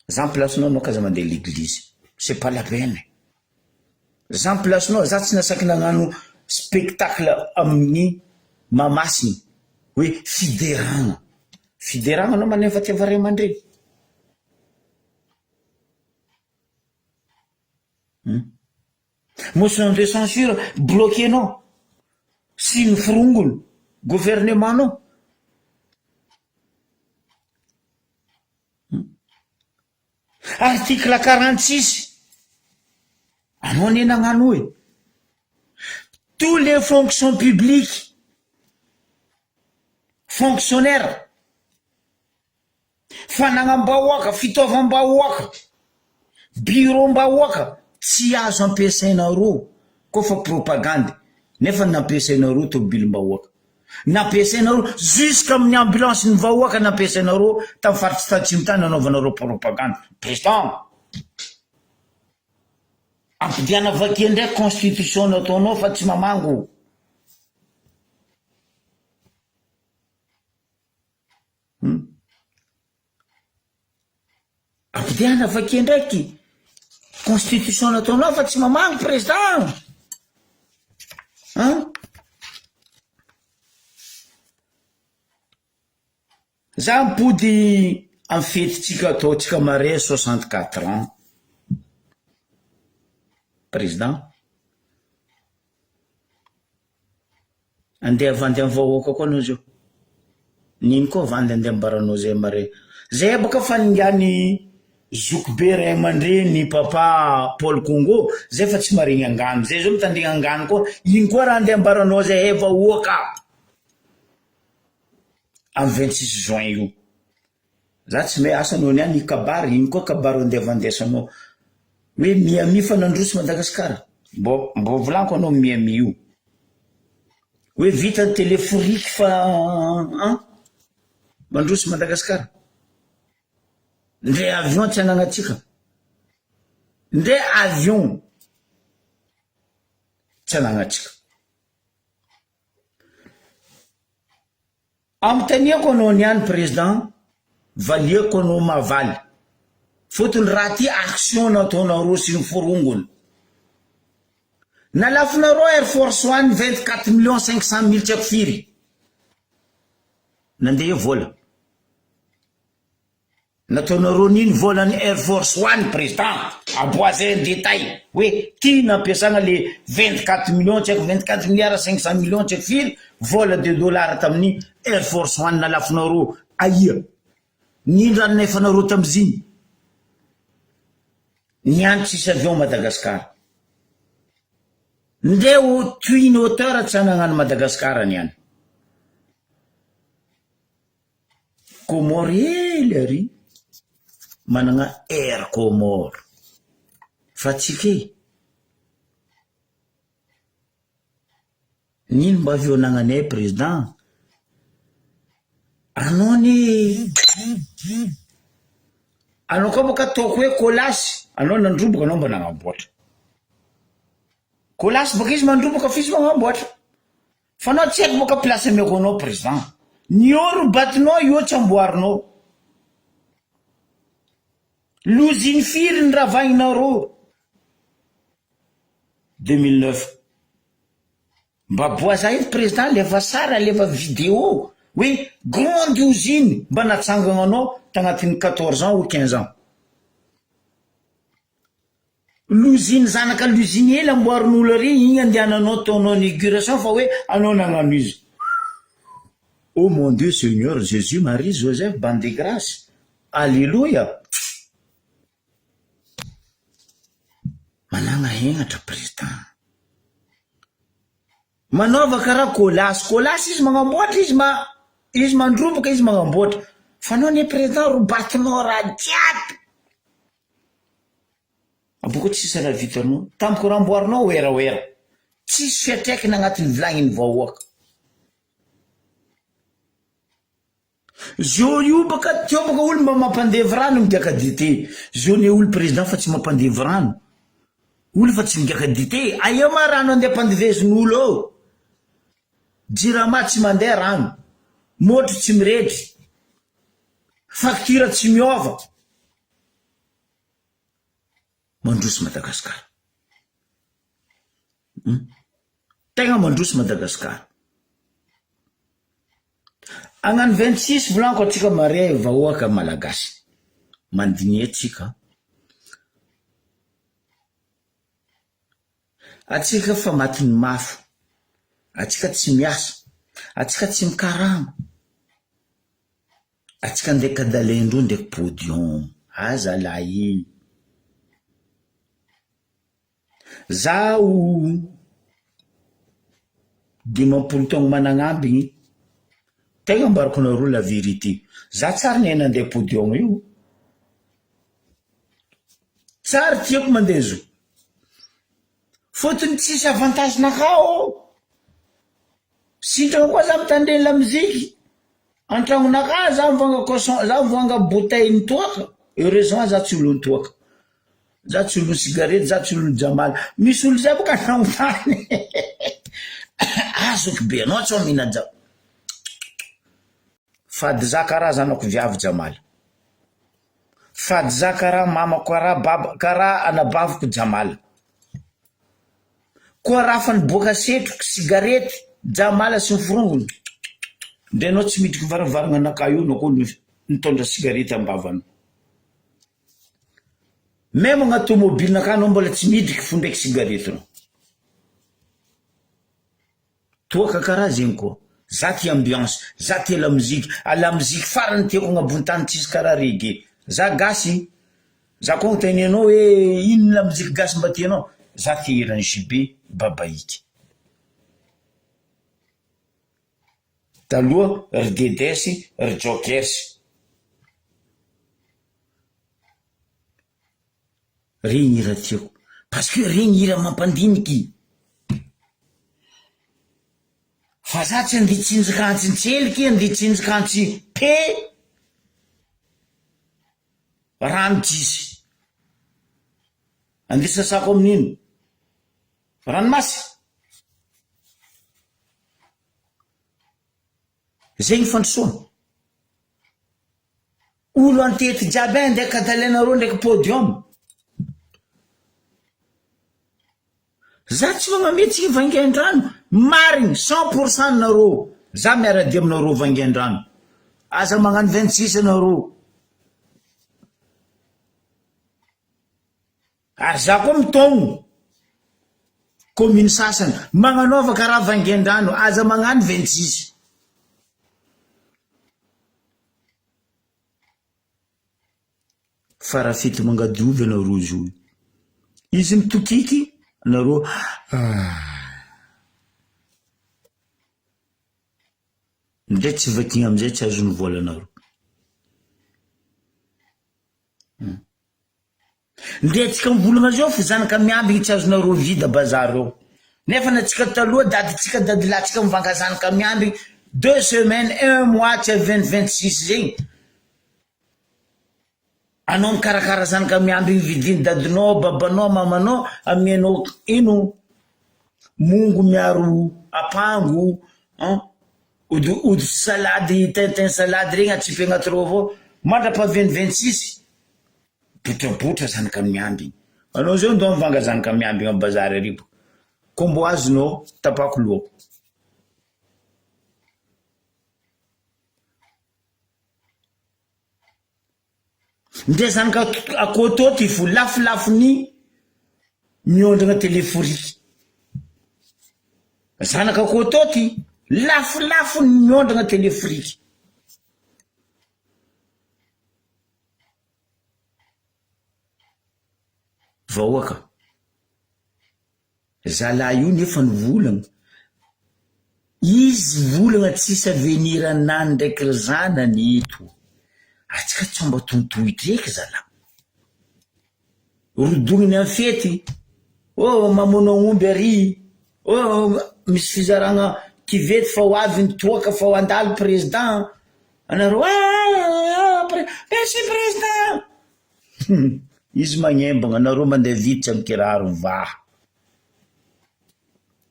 za am place-nao anao k'aza mandeha l'église, c'est pas la peine. Za am place-nao za tsy nasaky nagnano spectacle amin'ny Mahamasina hoe fideragna. Fideragna anao manevateva ray aman-dreny. Hum. Motion de censure bloquer-nao sy ny forongony gouvernement-nao. Hum. Article 46, anao anie nagnano e! Tous les fonctions publiques, fonctionnaires, fanagnam-bahoaka, fitaovam-bahoaka, bureau-m-bahoaka tsy azo ampiasainareo koa fa propagandy nefa nampiasainareo tomobilim-bahoaka. Nampiasainareo jusqu'à amin'ny ambulance ny vahoaka nampiasainareo tamin'ny faritry tatsimo tany nanaovanareo propagande. Président! Ampidiana vakia ndray constitution nataonao fa tsy mamango. Hum. Ampidiana vakia ndraiky constitution nataonao fa tsy mamango président. Hein? Za mipody am fetintsika ataontsika marais 64 ans. Président. Andeha havandy am vahoaka koa anao zao. Nino koa vandy andeha ambaranao zay mare. Zay baka fa ningany zokibe ray aman-dreny papa Paul Congo zay fa tsy maregny angano zay zao mitandregny angano koa ino koa raha andeha ambaranao zahay vahoaka am 26 juin io. Za tsy mahay asa anao niany hikabary, ino koa kabary andevandesanao hoe Miami fa nandroso Madagascar? Mbô mbô volaniko anao Miami io hoe vita ny téléphérique fa an mandroso Madagascar? Ndre avion tsy anagnatsika, ndre avion tsy anagnatsika. Anontaniako anao niany président valiako anao mahavaly fotony raha ty action nataonareo sy ny forongony nalafonareo air force one 24 millions 500 mille tsy haiko firy nandeha vola Nataonareo nino volan'ny Air Force One président aboazay en détail hoe ty nampiasana le 24 millions tsy haiko 24 milliards 500 millions tsy haiko firy vola de dollars tamin'ny Air Force One nalafonareo aia nino raha nefanareo tamiziny niany tsisy avion Madagascar ndreo twin hauteur tsy anagnan'i Madagascar niany. Comores hely ary managna air Comores fa tsika e! Nino mba avy eo anagnanay président? Anao anie anao koa bôka ataoko hoe colas anao nandroboka anao mba nagnamboatra, colas bôka izy mandroboka f'izy magnamboatra. Fa anao tsy haiko boka place ameko anao président. Ny eo ro batinao eo tsy amboarinao. Loziny firy ny ravahinareo 2009. Mba boaza eto président alefa sary alefa vidéo hoe grande usine mba natsangananao tagnatin'ny 14 ans ou 15 ans. L'usine zanaka l'usine hely amboarin'olo ary igny andehananao ataonao inauguration fa hoe anao nagnano izy. Oh mon Dieu Seigneur Jesus Marie Joseph bande de grace Alléluia Managna hegnatra président. Manaova karaha colas, colas izy magnamboatra izy ma izy mandroboka izy magnamboatra fa anao anie président robatinao raha jiaby. Aboaka tsisy raha vitanao. Tampoka raha amboarinao werawera. Tsisy fiantraikany agnatin'ny vilagnin'ny vahoaka. Zo io baka teo baka olo mba mampandevy rano migiaka dite. Zo ne olo président fa tsy mampandevy rano. Olo fa tsy migiaka dite. Aia ma rano andeha ampandevezin'olo eo. Jirama tsy mandeha rano. Motro tsy miredry. Facture tsy miova. Mandroso Madagascar. Tegna mandroso Madagascar. Agnano 26 volaniko atsika mare vahoaka malagasy. Mandinia tsika. Atsika fa matin'ny mafy. Atsika tsy miasa. Atsika tsy mikarama. Atsika ndraiky kadalendreo ndraiky podium. Aza lahy. Zaho 50 taogno managnambigny, tegna ambarako anareo la vérité, za tsary nahay nandeha podium io, tsary tiako mandeha zo, fôtony tsisy avantage nakà ô, sitrany koa za mitandregny lamoziky, Antragnonakahy za mivanga caution za mivanga bouteille ny toaka heureusement za tsy olon'ny toaka za tsy olon'ny cigarette za tsy olon'ny jamala misy olo zay boka antragnonany azoko be anao tsy mihina ja fady za karaha zanako viavy jamala fady za karaha mamako karaha baba karaha anabaviko jamala Koa raha fa niboaka setroky, sigarety, jamala sy ny forongony, ndre anao tsy midriky varavaragna anakahy io anao koa nitondra sigarety ambavanao. Meme agnaty tomobilinakahy anao mbola tsy midriky fo ndraiky sigaretinao. Toaka karaha zegny koa. Za tia ambiance, za tia lamoziky, ah lamoziky farany tiako agnabony tany tsisy karaha reggae. Za gasy, za koa agnontanianao hoe ino lamoziky gasy mba tianao, za tia hiran'i JB Babaïky. Taloha ry Dedes, ry Jokers. Regny hira tiako parce que regny hira mampandiniky fa za tsy andeha hitsinjaka antsintseliky andeha hitsinjaka antsi pe rano tsisy andeha sasako amin'ino ranomasy zay ny fandrosoana. Olo antety jiaby any ndraiky kadalainareo ndraiky podium. Za tsy magname tsika Vangaindrano, marigny cent pour cent nareo, za miaradia aminareo Vangaindrano, aza magnano 26 anareo. Ary za koa mitaogno commune sasany, magnanaova karaha Vangaindrano, aza magnano 26. Farafito mangadiovy anareo izy io. Izy mitokiky anareo ah. Ndray tsy vakiana amizay tsy azon'ny volanareo. Hmm. Ndre atsika mivolagna zao fa zanaka miambigny tsy azonareo vide bazary ao. Nefa na tsika taloha daditsika dadilatsika mivanga zanaka miambigny deux semaines un mois tsy avy vingt 26 zegny. Anao mikarakara zanaka miambigny vidiny dadinao babanao mamanao amianao ino mongo miaro apango an ody ody salady tintin salady regny atsipy agnaty rô avao mandrapahavian'ny 26. Botrabotra zanaka miambigny. Anao zao ndao mivanga zanaka miambigny am bazary ary bo. Ko mbo azonao tapako lohako. Ndre zanaka akoho ty fo lafolafo ny miondragna teleforiky. Zanaka akoho ty lafolafo ny miondragna teleforiky. Vahoaka. Zalahy io nefa ny volagna. Izy volagna tsisy avenir anany ndraiky ry zanany eto. Atsika tsy mba tontohitra eky zalahy. Rodogniny am fety, oh mamono aomby ary, oh misy fizaragna kivety fa ho avy ny toaka fa ho handalo président. Anareo ah merci président. Izy magnembagna, anareo mandeha vitsy am kiraro vaha.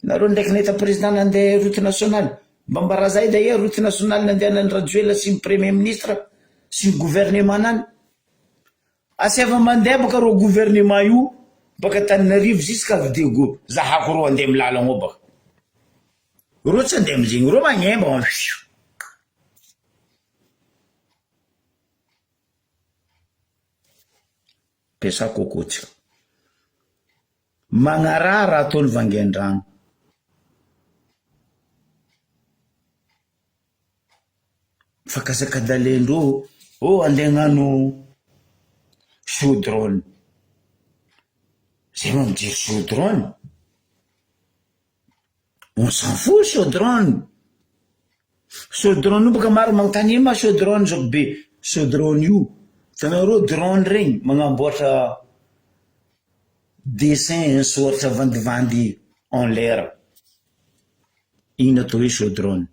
Nareo ndraiky nahita président nandeha route nationale? Mba mbarazay d'ailleurs route nationale nandehanan'i Rajoelina sy ny premier ministre sy ny gouvernement-nany. Asaivo mandeha baka reo gouvernement io. Baka Antananarivo jusqu'à Diego zahako reo andeha amy lalagna ao baka. Reo tsy andeha amizegny, reo magnemba. Ampiasa coco tsika. Magnaraha raha ataony vangaindrano. Fakasakadalendreo oh andeha hagnano show drone, zay vao mijery show drone, on s'en fout show drone, show drone io bôka maro magnontany ino ma show drone zao be, show drone io hitanareo drone regny magnamboatra dessin soratra vandivandy en l'air. Iny no atao hoe show drone.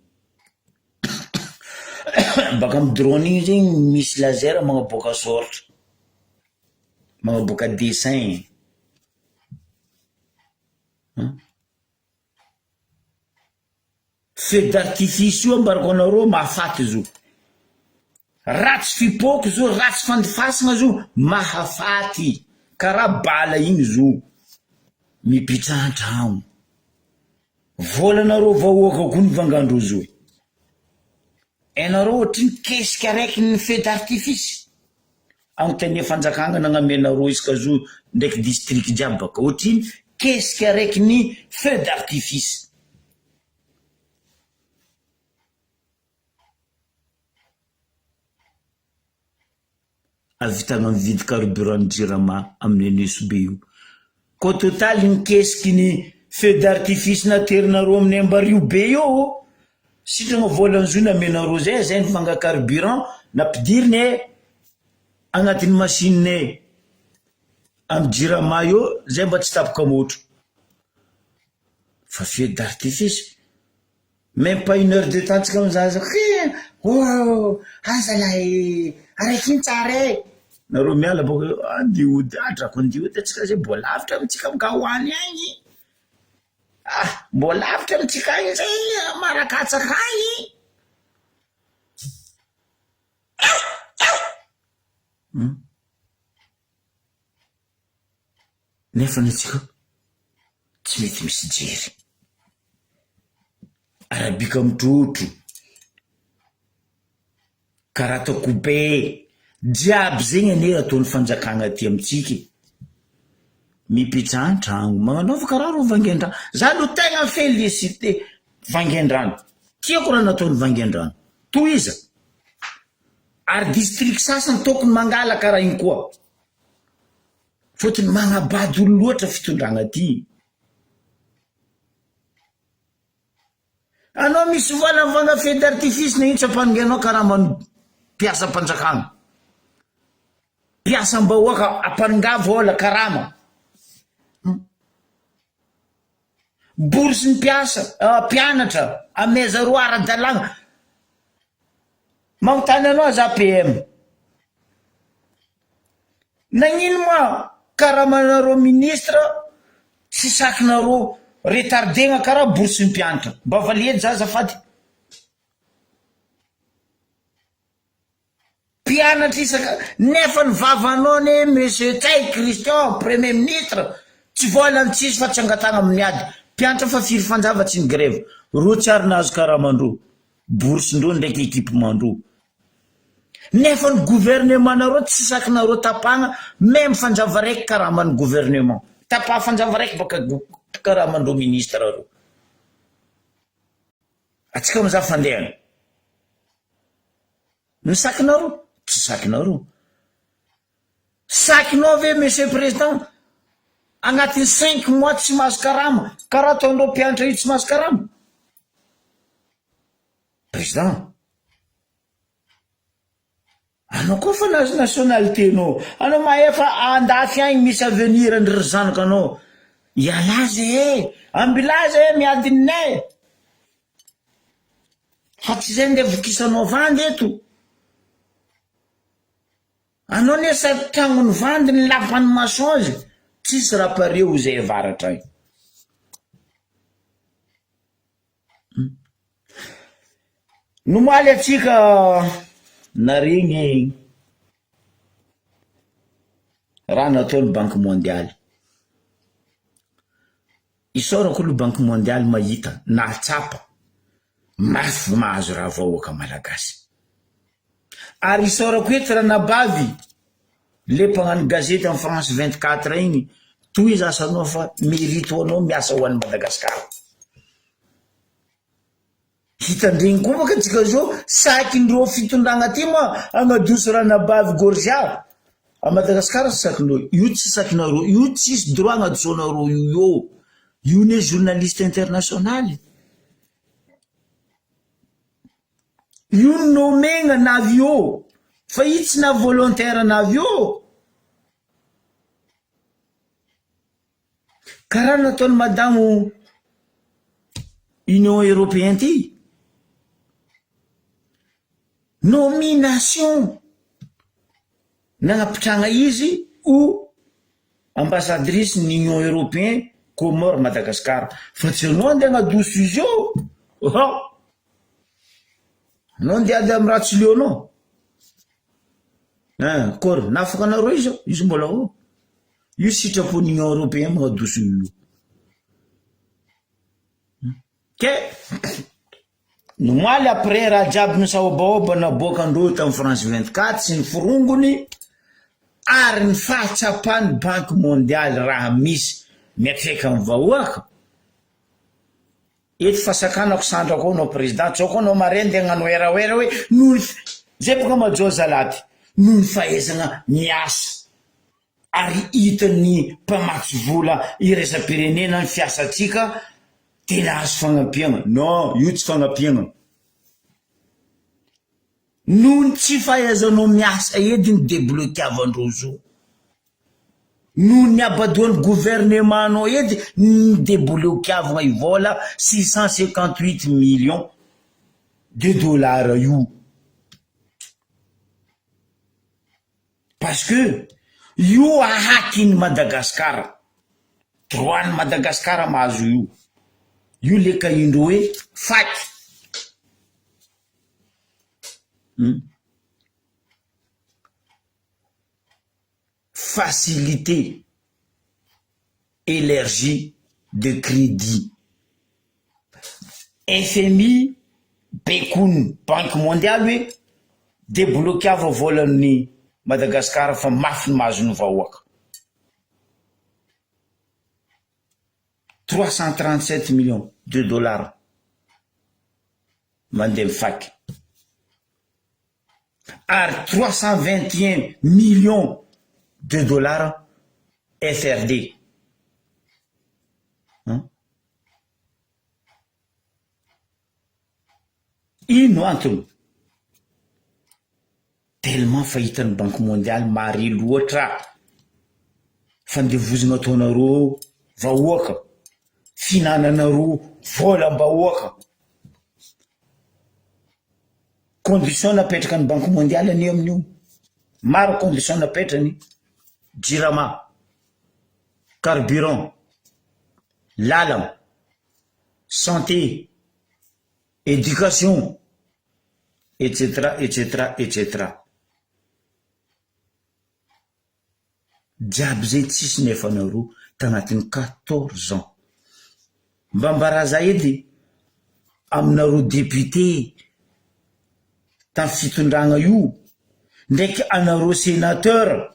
Baka amy drone iny zegny misy laser magnaboaka sôratra, magnaboaka dessin. Feu d'artifice io ambarako anareo mahafaty izy io. Ratsy fipoaka izy io, ratsy fandifasana izy io, mahafaty. Karaha bala iny izy io, mipitrantrano. Volanareo vahoaka koa ny vangandrozy io. Enareo ohatry ny kesika araiky ny feu d'artifice. Anontania fanjakana nagnamenareo isaka zo ndraiky district jiaby baka ohatry ny kesika araiky ny feu d'artifice. Ahavitana mividy carburant ny jirama amin'ny Nosy-Be io. Koa totaly ny kesiky ny feu d'artifice naterinareo amin'ny Ambario be io, sitrana volan'zo namenareo zay, zay nivanga carburant nampidirina e agnatin'ny machine e amin'ny jirama io zay mba tsy tapaka motro. Fa feu d'artifice. Même pas une heure de temps tsika mizaha zao he oh aza lahy araiky iny tsara e! Nareo miala bôka eo andeha hody ah drako andeha hody antsika zay mbô lavitra amintsika am Gahoany agny ah mbô lavitra amintsika agny zay Marakatsaka agny. Nefa ny antsika tsy mety misy jery. Arabika mitrotro, karata kope, jiaby zegny anie ataon'ny fanjakana aty amintsika e. Mipitsaha an-tragno, magnanaova karaha reo Vangaindrano. Za aloha tegna félicité Vangaindrano, tiako raha nataon'i Vangaindrano. Tohiza. Ary district sasany tokony mangala karaha igny koa. Fôtony magnabado olo loatra fitondragna ty. Anao misy vola mivanga feu d'artifice na ino tsy ampanongainao karaman'ny mpiasam-panjakana. Mpiasam-bahoaka ampanongà vola karama. Bourse ny mpiasa, mpianatra amezareo ara-dalàgna. Magnontany anao za PM. Nagnino ma karamanareo ministre tsy sakinareo retardegna karaha bourse ny mpianatra? Mba valio edy za azafady. Mpianatra isaka nefa ny vavanao anie monsieur Ntsay Christian premier ministre tsy vola ny tsisy fa tsy angatahana amin'ny ady. Mpianatra fa firy fanjava tsy ny grève. Reo tsy ary nahazo karamandreo. Bourse ndreo ndraiky équipement ndreo. Nefa ny gouvernement nareo tsy sakinareo tapahana meme fanjava raiky karaman'ny gouvernement. Tapaha fanjava raiky baka karamandreo ministre reo. Atsika mizaha fandehany. Ny sakinareo? Tsy sakinareo. Sakinao ve monsieur président agnatin'ny cinq mois tsy mahazo karama karaha ataondreo mpianatra io tsy mahazo karama? Président, anao koa fa nahazo nationalité nao, anao mahefa andafy agny misy avenir ndry ry zanakanao, ialahy zay e, ambilà zay e miady ninay. Fa tsy zay ndeha vokisanao vandy eto. Anao anie sady tragnony vandy ny lapan'ny mensonge tsisy raha pare ho zay avaratra agny. Nomaly atsika naregny raha nataon'ny banky mondialy. Isaorako aloha banque mondiale mahita, nahatsapa mafy mahazo raha vahoaka malagasy. Ary isaorako eto ranabavy le mpagnano gazety am France 24 igny, tohizo asanao fa mérite ho anao miasa ho an'i Madagascar. Hitandregny koa baka tsika zao sakin'ireo fitondragna ty ma agnadoso ranabavy Gorgia a Madagascar tsy sakinao io tsy sakinareo io tsisy droit agnadosoanareo io eo io ne journaliste international io nomegna navy eo fa io tsy na volontaire navy eo. Karaha nataon'i madamo union européen ty, nomination nagnapitrahana izy ho ambassadrice ny union européen Comores Madagascar fa tsy anao andeha hagnadoso izy eo, hao! Anao andeha ady amy ratsy leonao. Ein, akory, nafaka anareo izy io, izy mbola ao. Io sitrapon'ny Union Européenne magnadoso io. Ke nomaly après raha jiaby nisaobaoba naboakandreo tamin'ny France 24 sy ny forongony ary ny fahatsapan'ny Banque mondiale raha misy miatreka amin'ny vahoaka, Eto fa sakanako sandrako ao nao président tsao koa nao mare ndeha agnano werawera hoe noho ny zay boka majo zalaty noho ny fahaizagna miasa ary hitan'ny mpamatsy vola iraisam-pirenena ny fiasantsika de nahazo fagnampiagna non io tsy fagnampiagna noho ny tsy fahaizanao miasa edy ny deblokiavandreo zo. Noho ny habadoan'ny gouvernement-nao edy ny debolokiavagna io vola 658 millions de dollars io. Parce que io ahakin'i Madagascar, droit-n'i Madagascar mahazo io. Io le kahindreo hoe faty. Hum. Facilité élargie de crédit, FMI baikoin'ny banque mondiale hoe deblokiava volan'i Madagascar fa mafy ny mahazo ny vahoaka. 337 millions de dollars mandeha mifaky. ary 321 millions de dollars FRD. Ino antony? Tellement fa hitan'ny banque mondiale mare loatra fandevozana ataonareo vahoaka, fihinananareo volam-bahoaka. Condition napetraka ny banque mondiale anie amin'io, maro condition napetrany, jirama, carburant, lalana, santé, éducation, etc etc etc. Jiaby zay tsisy nefa nareo tagnatin'ny quatorze ans. Mba ambaraza edy aminareo député tam fitondragna io ndraiky anareo sénateur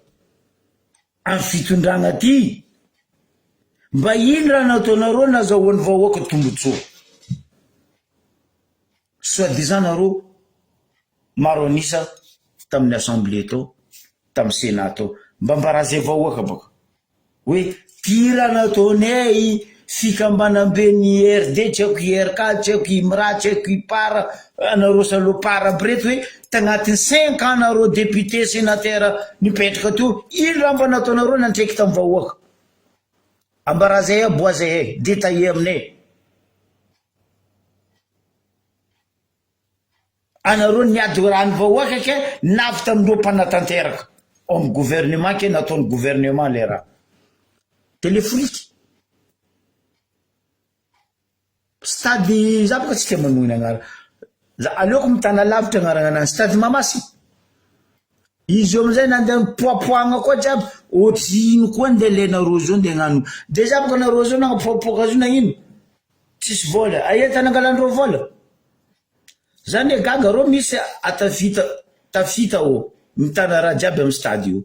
am fitondragna ty mba ino raha nataonareo nazahoan'ny vahoaka tombotsoa? Soit disant nareo maro an'isa tamin'ny assemblée tao, tamin'ny sénat tao. Mba ambara zay vahoaka baka hoe ty raha nataonay fikambanamben'ny IRD tsy haiko IRK tsy haiko IMRA tsy haiko IPAR anareo salopard aby reto hoe tagnatin'ny cinq ans nareo député sénateur nipetraka teo ino raha mba nataonareo nantreky tamin'ny vahoaka? Ambara zay aboa zahay détaillé aminay. Anareo niady ho raha ny vahoaka ke navy tamin'ireo mpanatanteraka ao amin'ny gouvernement ke nataon'ny gouvernement le raha. Téléphonique. Stade za boka tsy tia manohina agnarana. Za aleoko mitana lavitra agnarana anany stade Mahamasina. Izy io amizay nandeha nipoapoahagna koa jiaby, ohatr'ino koa ndeha alainareo zao ndeha hagnano, dejà boka nareo zao nagnapoapoaka azy io nagnino? Tsisy vôla, aia tany angalandreo vôla? Za anie gaga reo misy atafita tafita ô mitana raha jiaby amy stade io.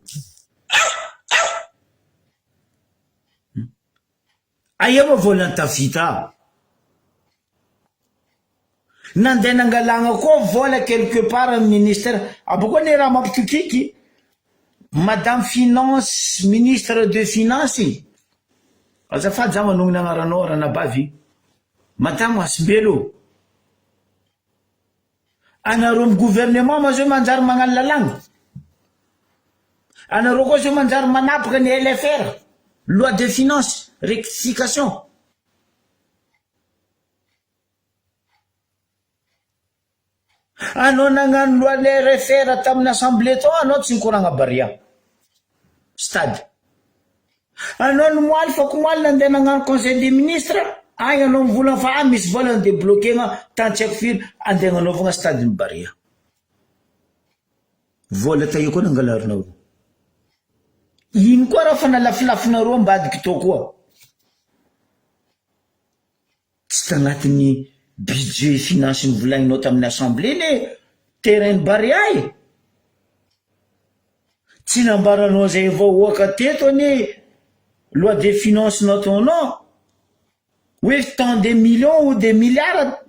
Aia moa vôla ny tafita? Nandeha nangalagna koa vôla quelque part amy ministère, abôkeo anie raha mampitokiky madame finance ministre de finance, azafady za manognona agnaranao ranabavy, madame Hasimbelo ô, anareo amy gouvernement ma zao manjary magnano lalàgna? Anareo koa zao manjary manapaka ny LFR, loi de finance, rectification. Anao nagnano loi LRFR tamin'ny assemblée tao anao tsy nikoragna Barea. Stade. Anao nomoaly fa komoaly nandeha nagnano conseil des ministres agny anao mivolagna fa ah misy vola ni-debloquer-gna tany tsy haiko firy andeha agnanaovagna stade ny Barea. Vola taia koa nangalarinareo? Ino koa raha fa nalafilafinareo ambadiky tao koa? Tsy tagnatin'ny budget finance novolagninao tamin'ny assemblée ne terrain ny Barea e! Tsy nambaranao zay vahoaka teto anie loi de finance nataonao hoe tant de millions ou de milliards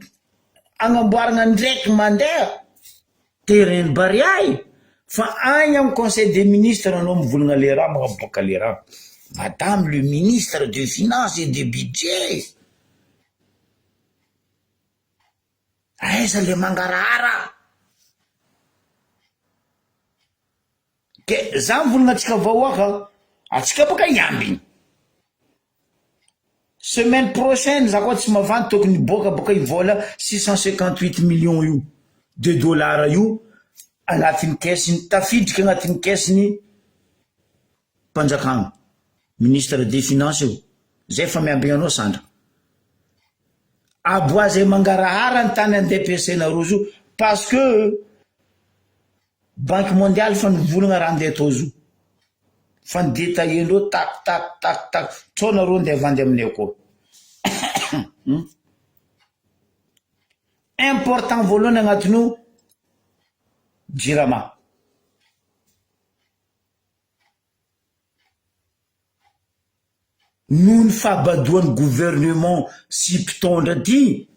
agnamboaragna ndraiky mandeha terrain ny Barea e! Fa agny amy conseil des ministres anao mivolagna le raha magnaboaka le raha. Madame le ministre de finance et de budget! Aiza le mangarahara? Ke za mivolagna antsika vahoaka, antsika boka hiambigny. Semaine prochaine za koa tsy mavandy tokony hiboaka boka io vola 658 millions io de dollars io agnatin'ny caisse-ny, tafidriky agnatin'ny caisse-ny mpanjakagna, ministre des finances io, zay fa miambigny anao Sandra. Aboazay mangarahara ny tany andeha ampiasainareo zo parce que Banque mondiale fa nivolagna raha andeha atao zo. Fa ny detailler-ndreo tak tak tak tak tsao nareo andeha havandy aminay akao. Important voalohany agnatin'io Jirama. Noho ny fahabadoan'ny gouvernement sy mpitondra ty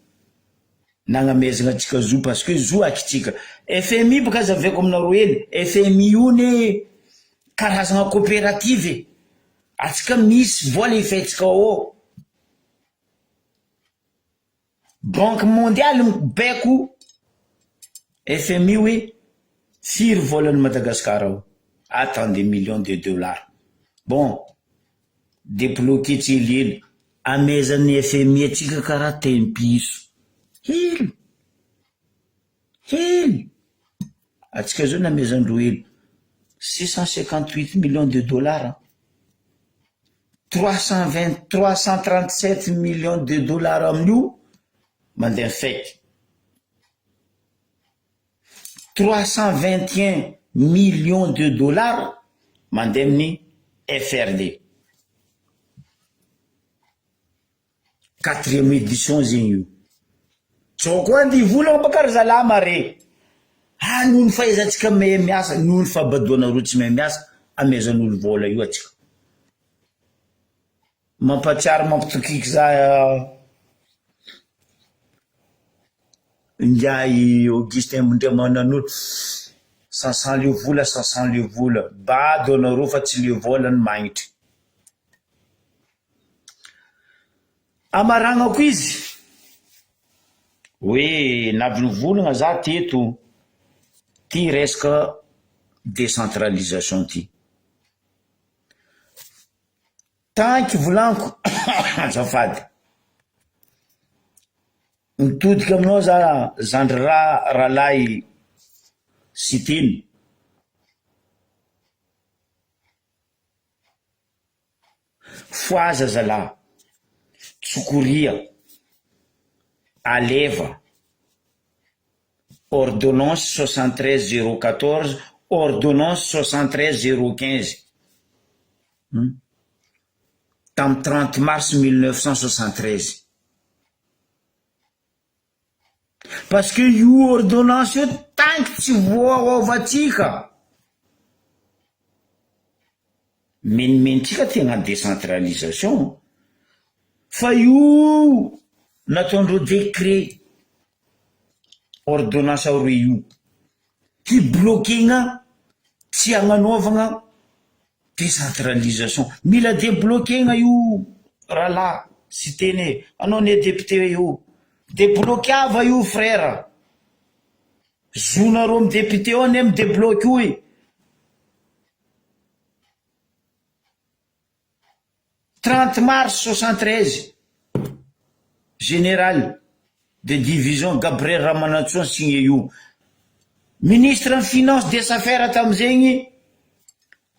nagnamezagna antsika zo parce que zo akitsika. FMI boka azavaiko aminareo hely, FMI io anie karazagna coopérative e, antsika misy vola ifetsika ao. Banque mondiale mibaiko FMI hoe firy volan'i Madagascar ao? Attends des millions de dollars. Bon, debloquer tseliely, amezan'ny FMI antsika karaha tempiso. Hely! Hely! Antsika zao namezan-dreo hely. 658 millions de dollars an! 320, 337 millions de dollars amin'io mandeha fake. 321 millions de dollars mandeha amin'ny FRD. Quatrième édition zegny io. Zao koa andeha hivolagna baka ry zalahy mare. Ah noho ny fahaizantsika mahay miasa, noho ny fahabadoanareo tsy mahay miasa, amezan'olo vola io atsika. Mampatsiaro mampitokiky za ingahy Augustin Ndriamananoro, ça sent le vola, ça sent le vola, bado anareo fa tsy le vola no magnitry. Amaragnako izy hoe navy nivolagna za teto ty resaka décentralisation ty. Tanky volagniko azafady, mitodika aminao za zandry rahalahy Siteny. Fohaza zalahy, tsokoria, aleva, ordonnance 73 014. Ordonnance 73 015 tamin'ny 30 mars 1973. Parce que io ordonnance io tant que tsy voaovantsika, menimenintsika ty hagnano décentralisation fa io nataondreo décret ordonnance aroe io hi-bloquer-gna tsy hagnanaovagna Décentralisation. Mila debloquer-na io rahalahy Siteny e! Anao anie député io. Debloqueava io frère. Zonareo amy député io anie mi-debloque io e! 30 mars 73, Général de division Gabriel Ramanantsoa ni-signé io. Ministre ny finance des affaires tamizegny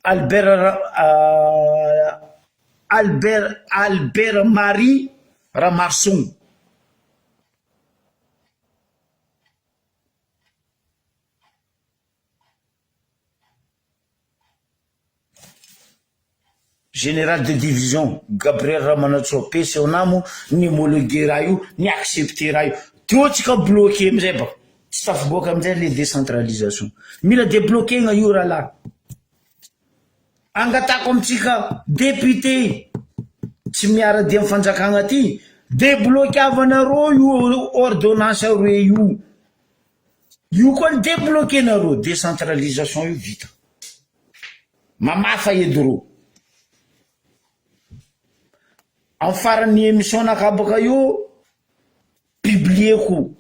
Albert Albert Albert Marie Ramaroson. Général de division Gabriel Ramanantsoa Pesionamo ni-homologuer raha io, ni-accepter raha io. Teo tsika bloquer amizay baka, tsy tafiboaka amizay le décentralisation. Mila debloquer-na io rahalahy. Angatako amintsika député tsy miara-dia amin'ny fanjakana ty, debloquer-avanareo io ordonnance aroe io. Io koa ny debloquer-nareo, décentralisation io vita. Mamafa edy reo. Amin'ny faran'ny émission naka baka io, publier-ko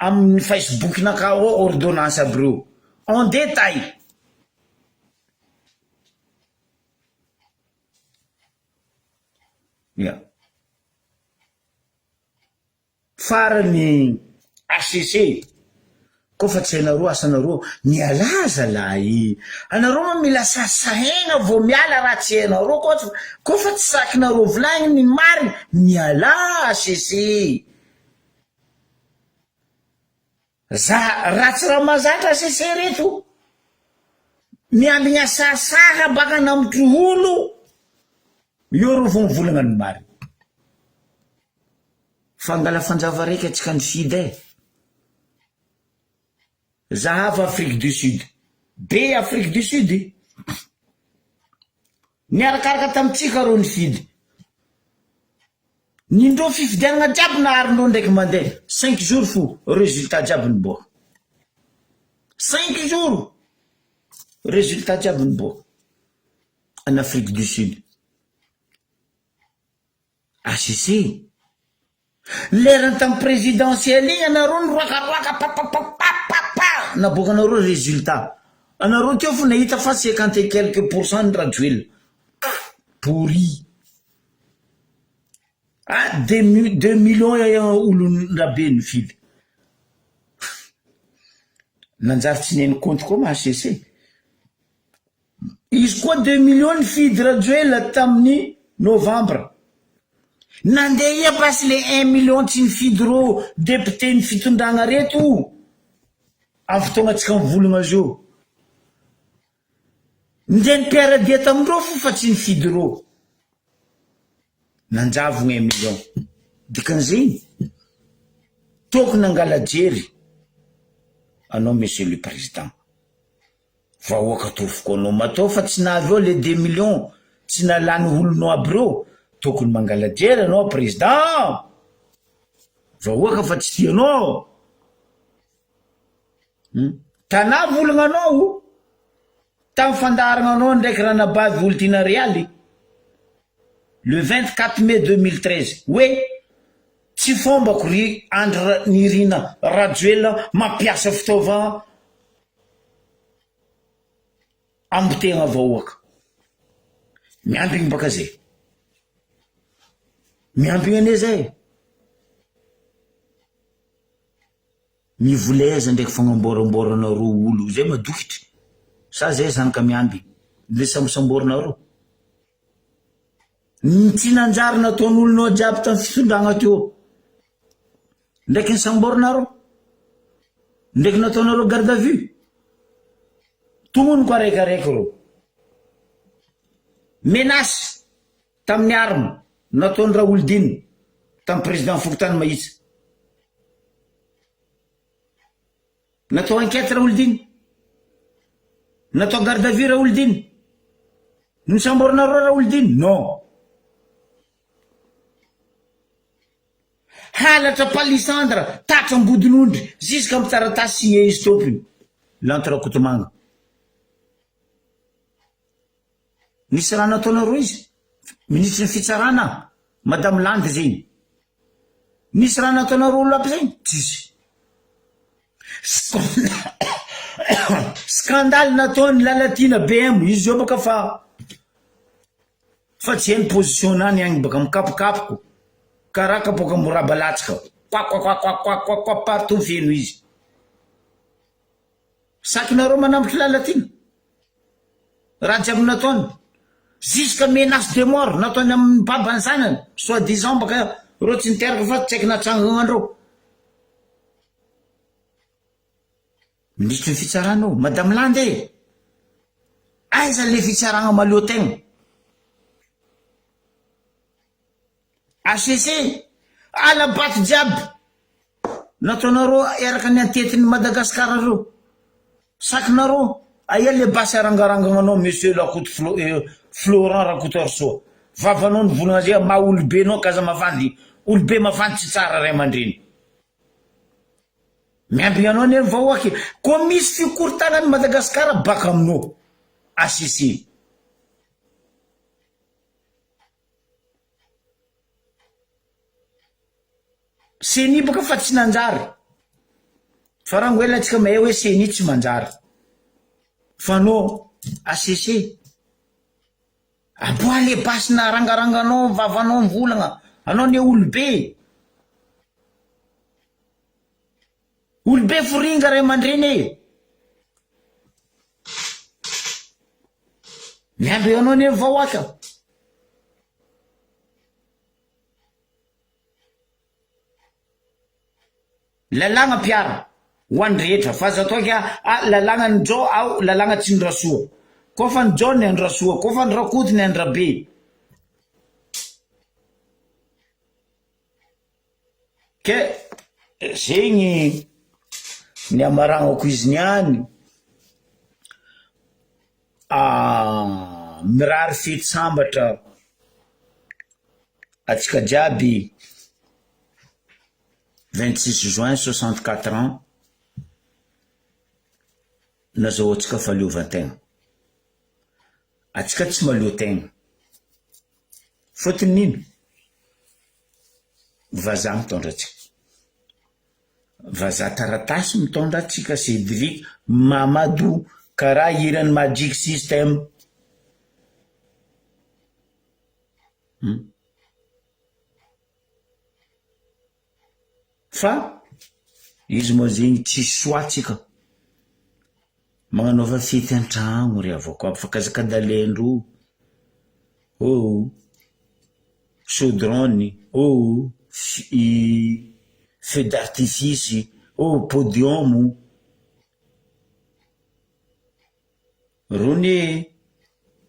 amin'ny Facebook-naka ao ordonnance aby reo, en détail. Ya. Farany HCC koa fa tsy hainareo asanareo mialà zalahy anareo ma mila sasahegna vao miala raha tsy hainareo koa koa fa tsy sakinareo volagniny ny marigny mialà HCC za raha tsy raha mahazatra HCC reto miambigna sasaha baka namotry olo eo reo vao mivolagna ny marigny. Fangala fanjava raiky atsika nifidy eh! Zahava Afrique du Sud be Afrique du Sud niarakaraka tamintsika reo nifidy nindreo fifidianana jiaby naharindreo ndraiky mandeha cinq jours fo resultat jiaby niboaka cinq jours resultat jiaby niboaka en Afrique du Sud. HCC. Lerany tamin'ny présidentielle igny anareo niroakaroaka papapapapapa naboakanareo résultat. Anareo teo fo nahita fa cinquante et quelque pour cent ny Rajoelina. Pourri. Ah deux deux millions olon-drabe nifidy. Nanjary tsy nihaino kaonty koa ma HCC. Izy koa deux millions nifidy Rajoelina tamin'ny novembre. Nandeha ia basy le un million tsy nifidy reo député ny fitondragna reto am fotoagna tsika mivolagna zio. Ndeha nipiaradia tamindreo fo fa tsy nifidy reo. Nanjavogna un million. Dikan'izegny tokony angala jery anao monsieur le président. Vahoaka tofoko anao matoa fa tsy nahavy eo le deux millions tsy nalany olonao aby reo tokony mangalajery anao président vahoaka fa tsy tianao hum tanà volagna anao tam fandaharagna anao ndraiky ranabavy Olitiana Realy le 24 mai 2013 hoe tsy fombako ry Andry Nirina Rajoelina mampiasa fitaovan Ambotegna vahoaka. Miambigny baka zay. Miambigny anie zay. Mivoleza ndraiky fagnamboaramboaranareo olo zay madokitry. Sa zay zanaka miambigny. Le sambosamborinareo. Ny tsy nanjary nataon'olonao jiaby tamin'ny fitondragna teo. Ndraiky nisamborinareo. Ndraiky nataonareo garde à vue. Tognoniko araikiaraiky reo. Menace tamin'ny arme nataon'i Raholdina tamin'ny président fokontany Mahitsy. Natao enquête Raholdina. Natao garde à vue Raholdina. Nosamborinareo Raholdina? Non. Halatra palissandre tatra ambodin'ondry jusqu'à amin'ny taratasy signé izy tompony. Lanto Rakotomanga. Nisy raha nataonareo izy? Minisitry ny fitsarana, Madame Landy zegny. Nisy raha nataonareo olo aby zegny? Tsisy. Scandale nataony Lalatiana BM, izy zao baka fa fa tsy hainy position-nany agny baka mikapokapoko karaha kapoaka moraba latsaka, kwakwakwakwakwakwakwa partout feno izy. Sakinareo manambotry Lalatiana? Raha jiaby nataony, jusqu'à menace de mort nataony amin'ny babany zanany, soit disant baka reo tsy niteraka fa tsy haiko natsangana andreo. Minisitry ny fitsarana io, Madame Landy e! Aiza le fitsaragna mahaleo tegna? HCC, Ala-bato jiaby nataonareo eraka ny antetin'i Madagascar reo. Sakinareo, aia le basy arangarangananao Monsieur Rakoto Florent Rakotoarisoa. Vavanao nivolagna zay maha olobe anao k'aza mavandy, olobe mavandy tsy tsara ray aman-dreny. Miambigna anao anie ny vahoaka e. Koa misy fikorontanan'i Madagascar baka aminao. HCC. Ceni boka fa tsy nanjary. Fa rango ela tsika mahay hoe ceni tsy manjary. Fa anao HCC aboaha le basy narangaranganao vavanao mivolagna. Anao anie olobe. Olobe foringa ray aman-dreny e. Miandry anao anie ny vahoaka. Lalàgna mpiara ho an'ny rehetra fa aza atao ka ah lalàgna ny Jao ao lalàgna tsy ny Rasoa. Koa fa ny Jao ny an'i Rasoa, koa fa ny Rakoto ny an'i Rabe. Ke zegny ny amaragnako izy niany, mirary fety sambatra atsika jiaby 26 juin 64 ans nazahoantsika fahaleovantegna, atsika tsy mahaleo tegna fôtony nino? Vazaha mitondra antsika. Vazaha taratasy mitondra antsika Cedric Mamadou karaha hiran'ny Magic System. Hum. Fa izy moa zegny tsisy choix tsika. Magnanaova fety an-tragno ry havako aby fa kazakadalendro oh chaudron oh feu d'artifice oh podium. Reo anie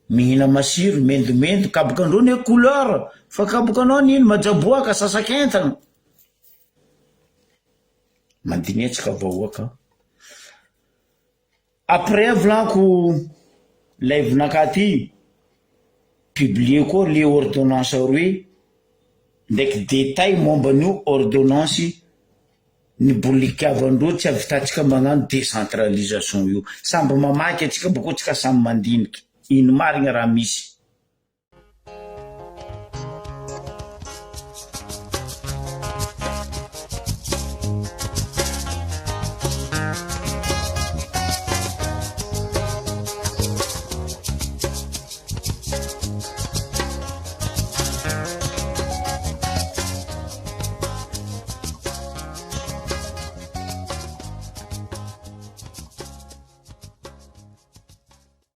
mihina masiro, mendomendo, kabokandreo anie couleur fa kabokanao anie majaboaka, sasak'entana. Mandiniha tsika vahoaka. Après volaniko live naka ty, publier koa le ordonnance roe ndraiky détail momba an'io ordonnance ny bolikiavandreo tsy avitantsika magnano décentralisation io. Samby mamaky atsika bakeo tsika samy mandiniky ino marigny raha misy.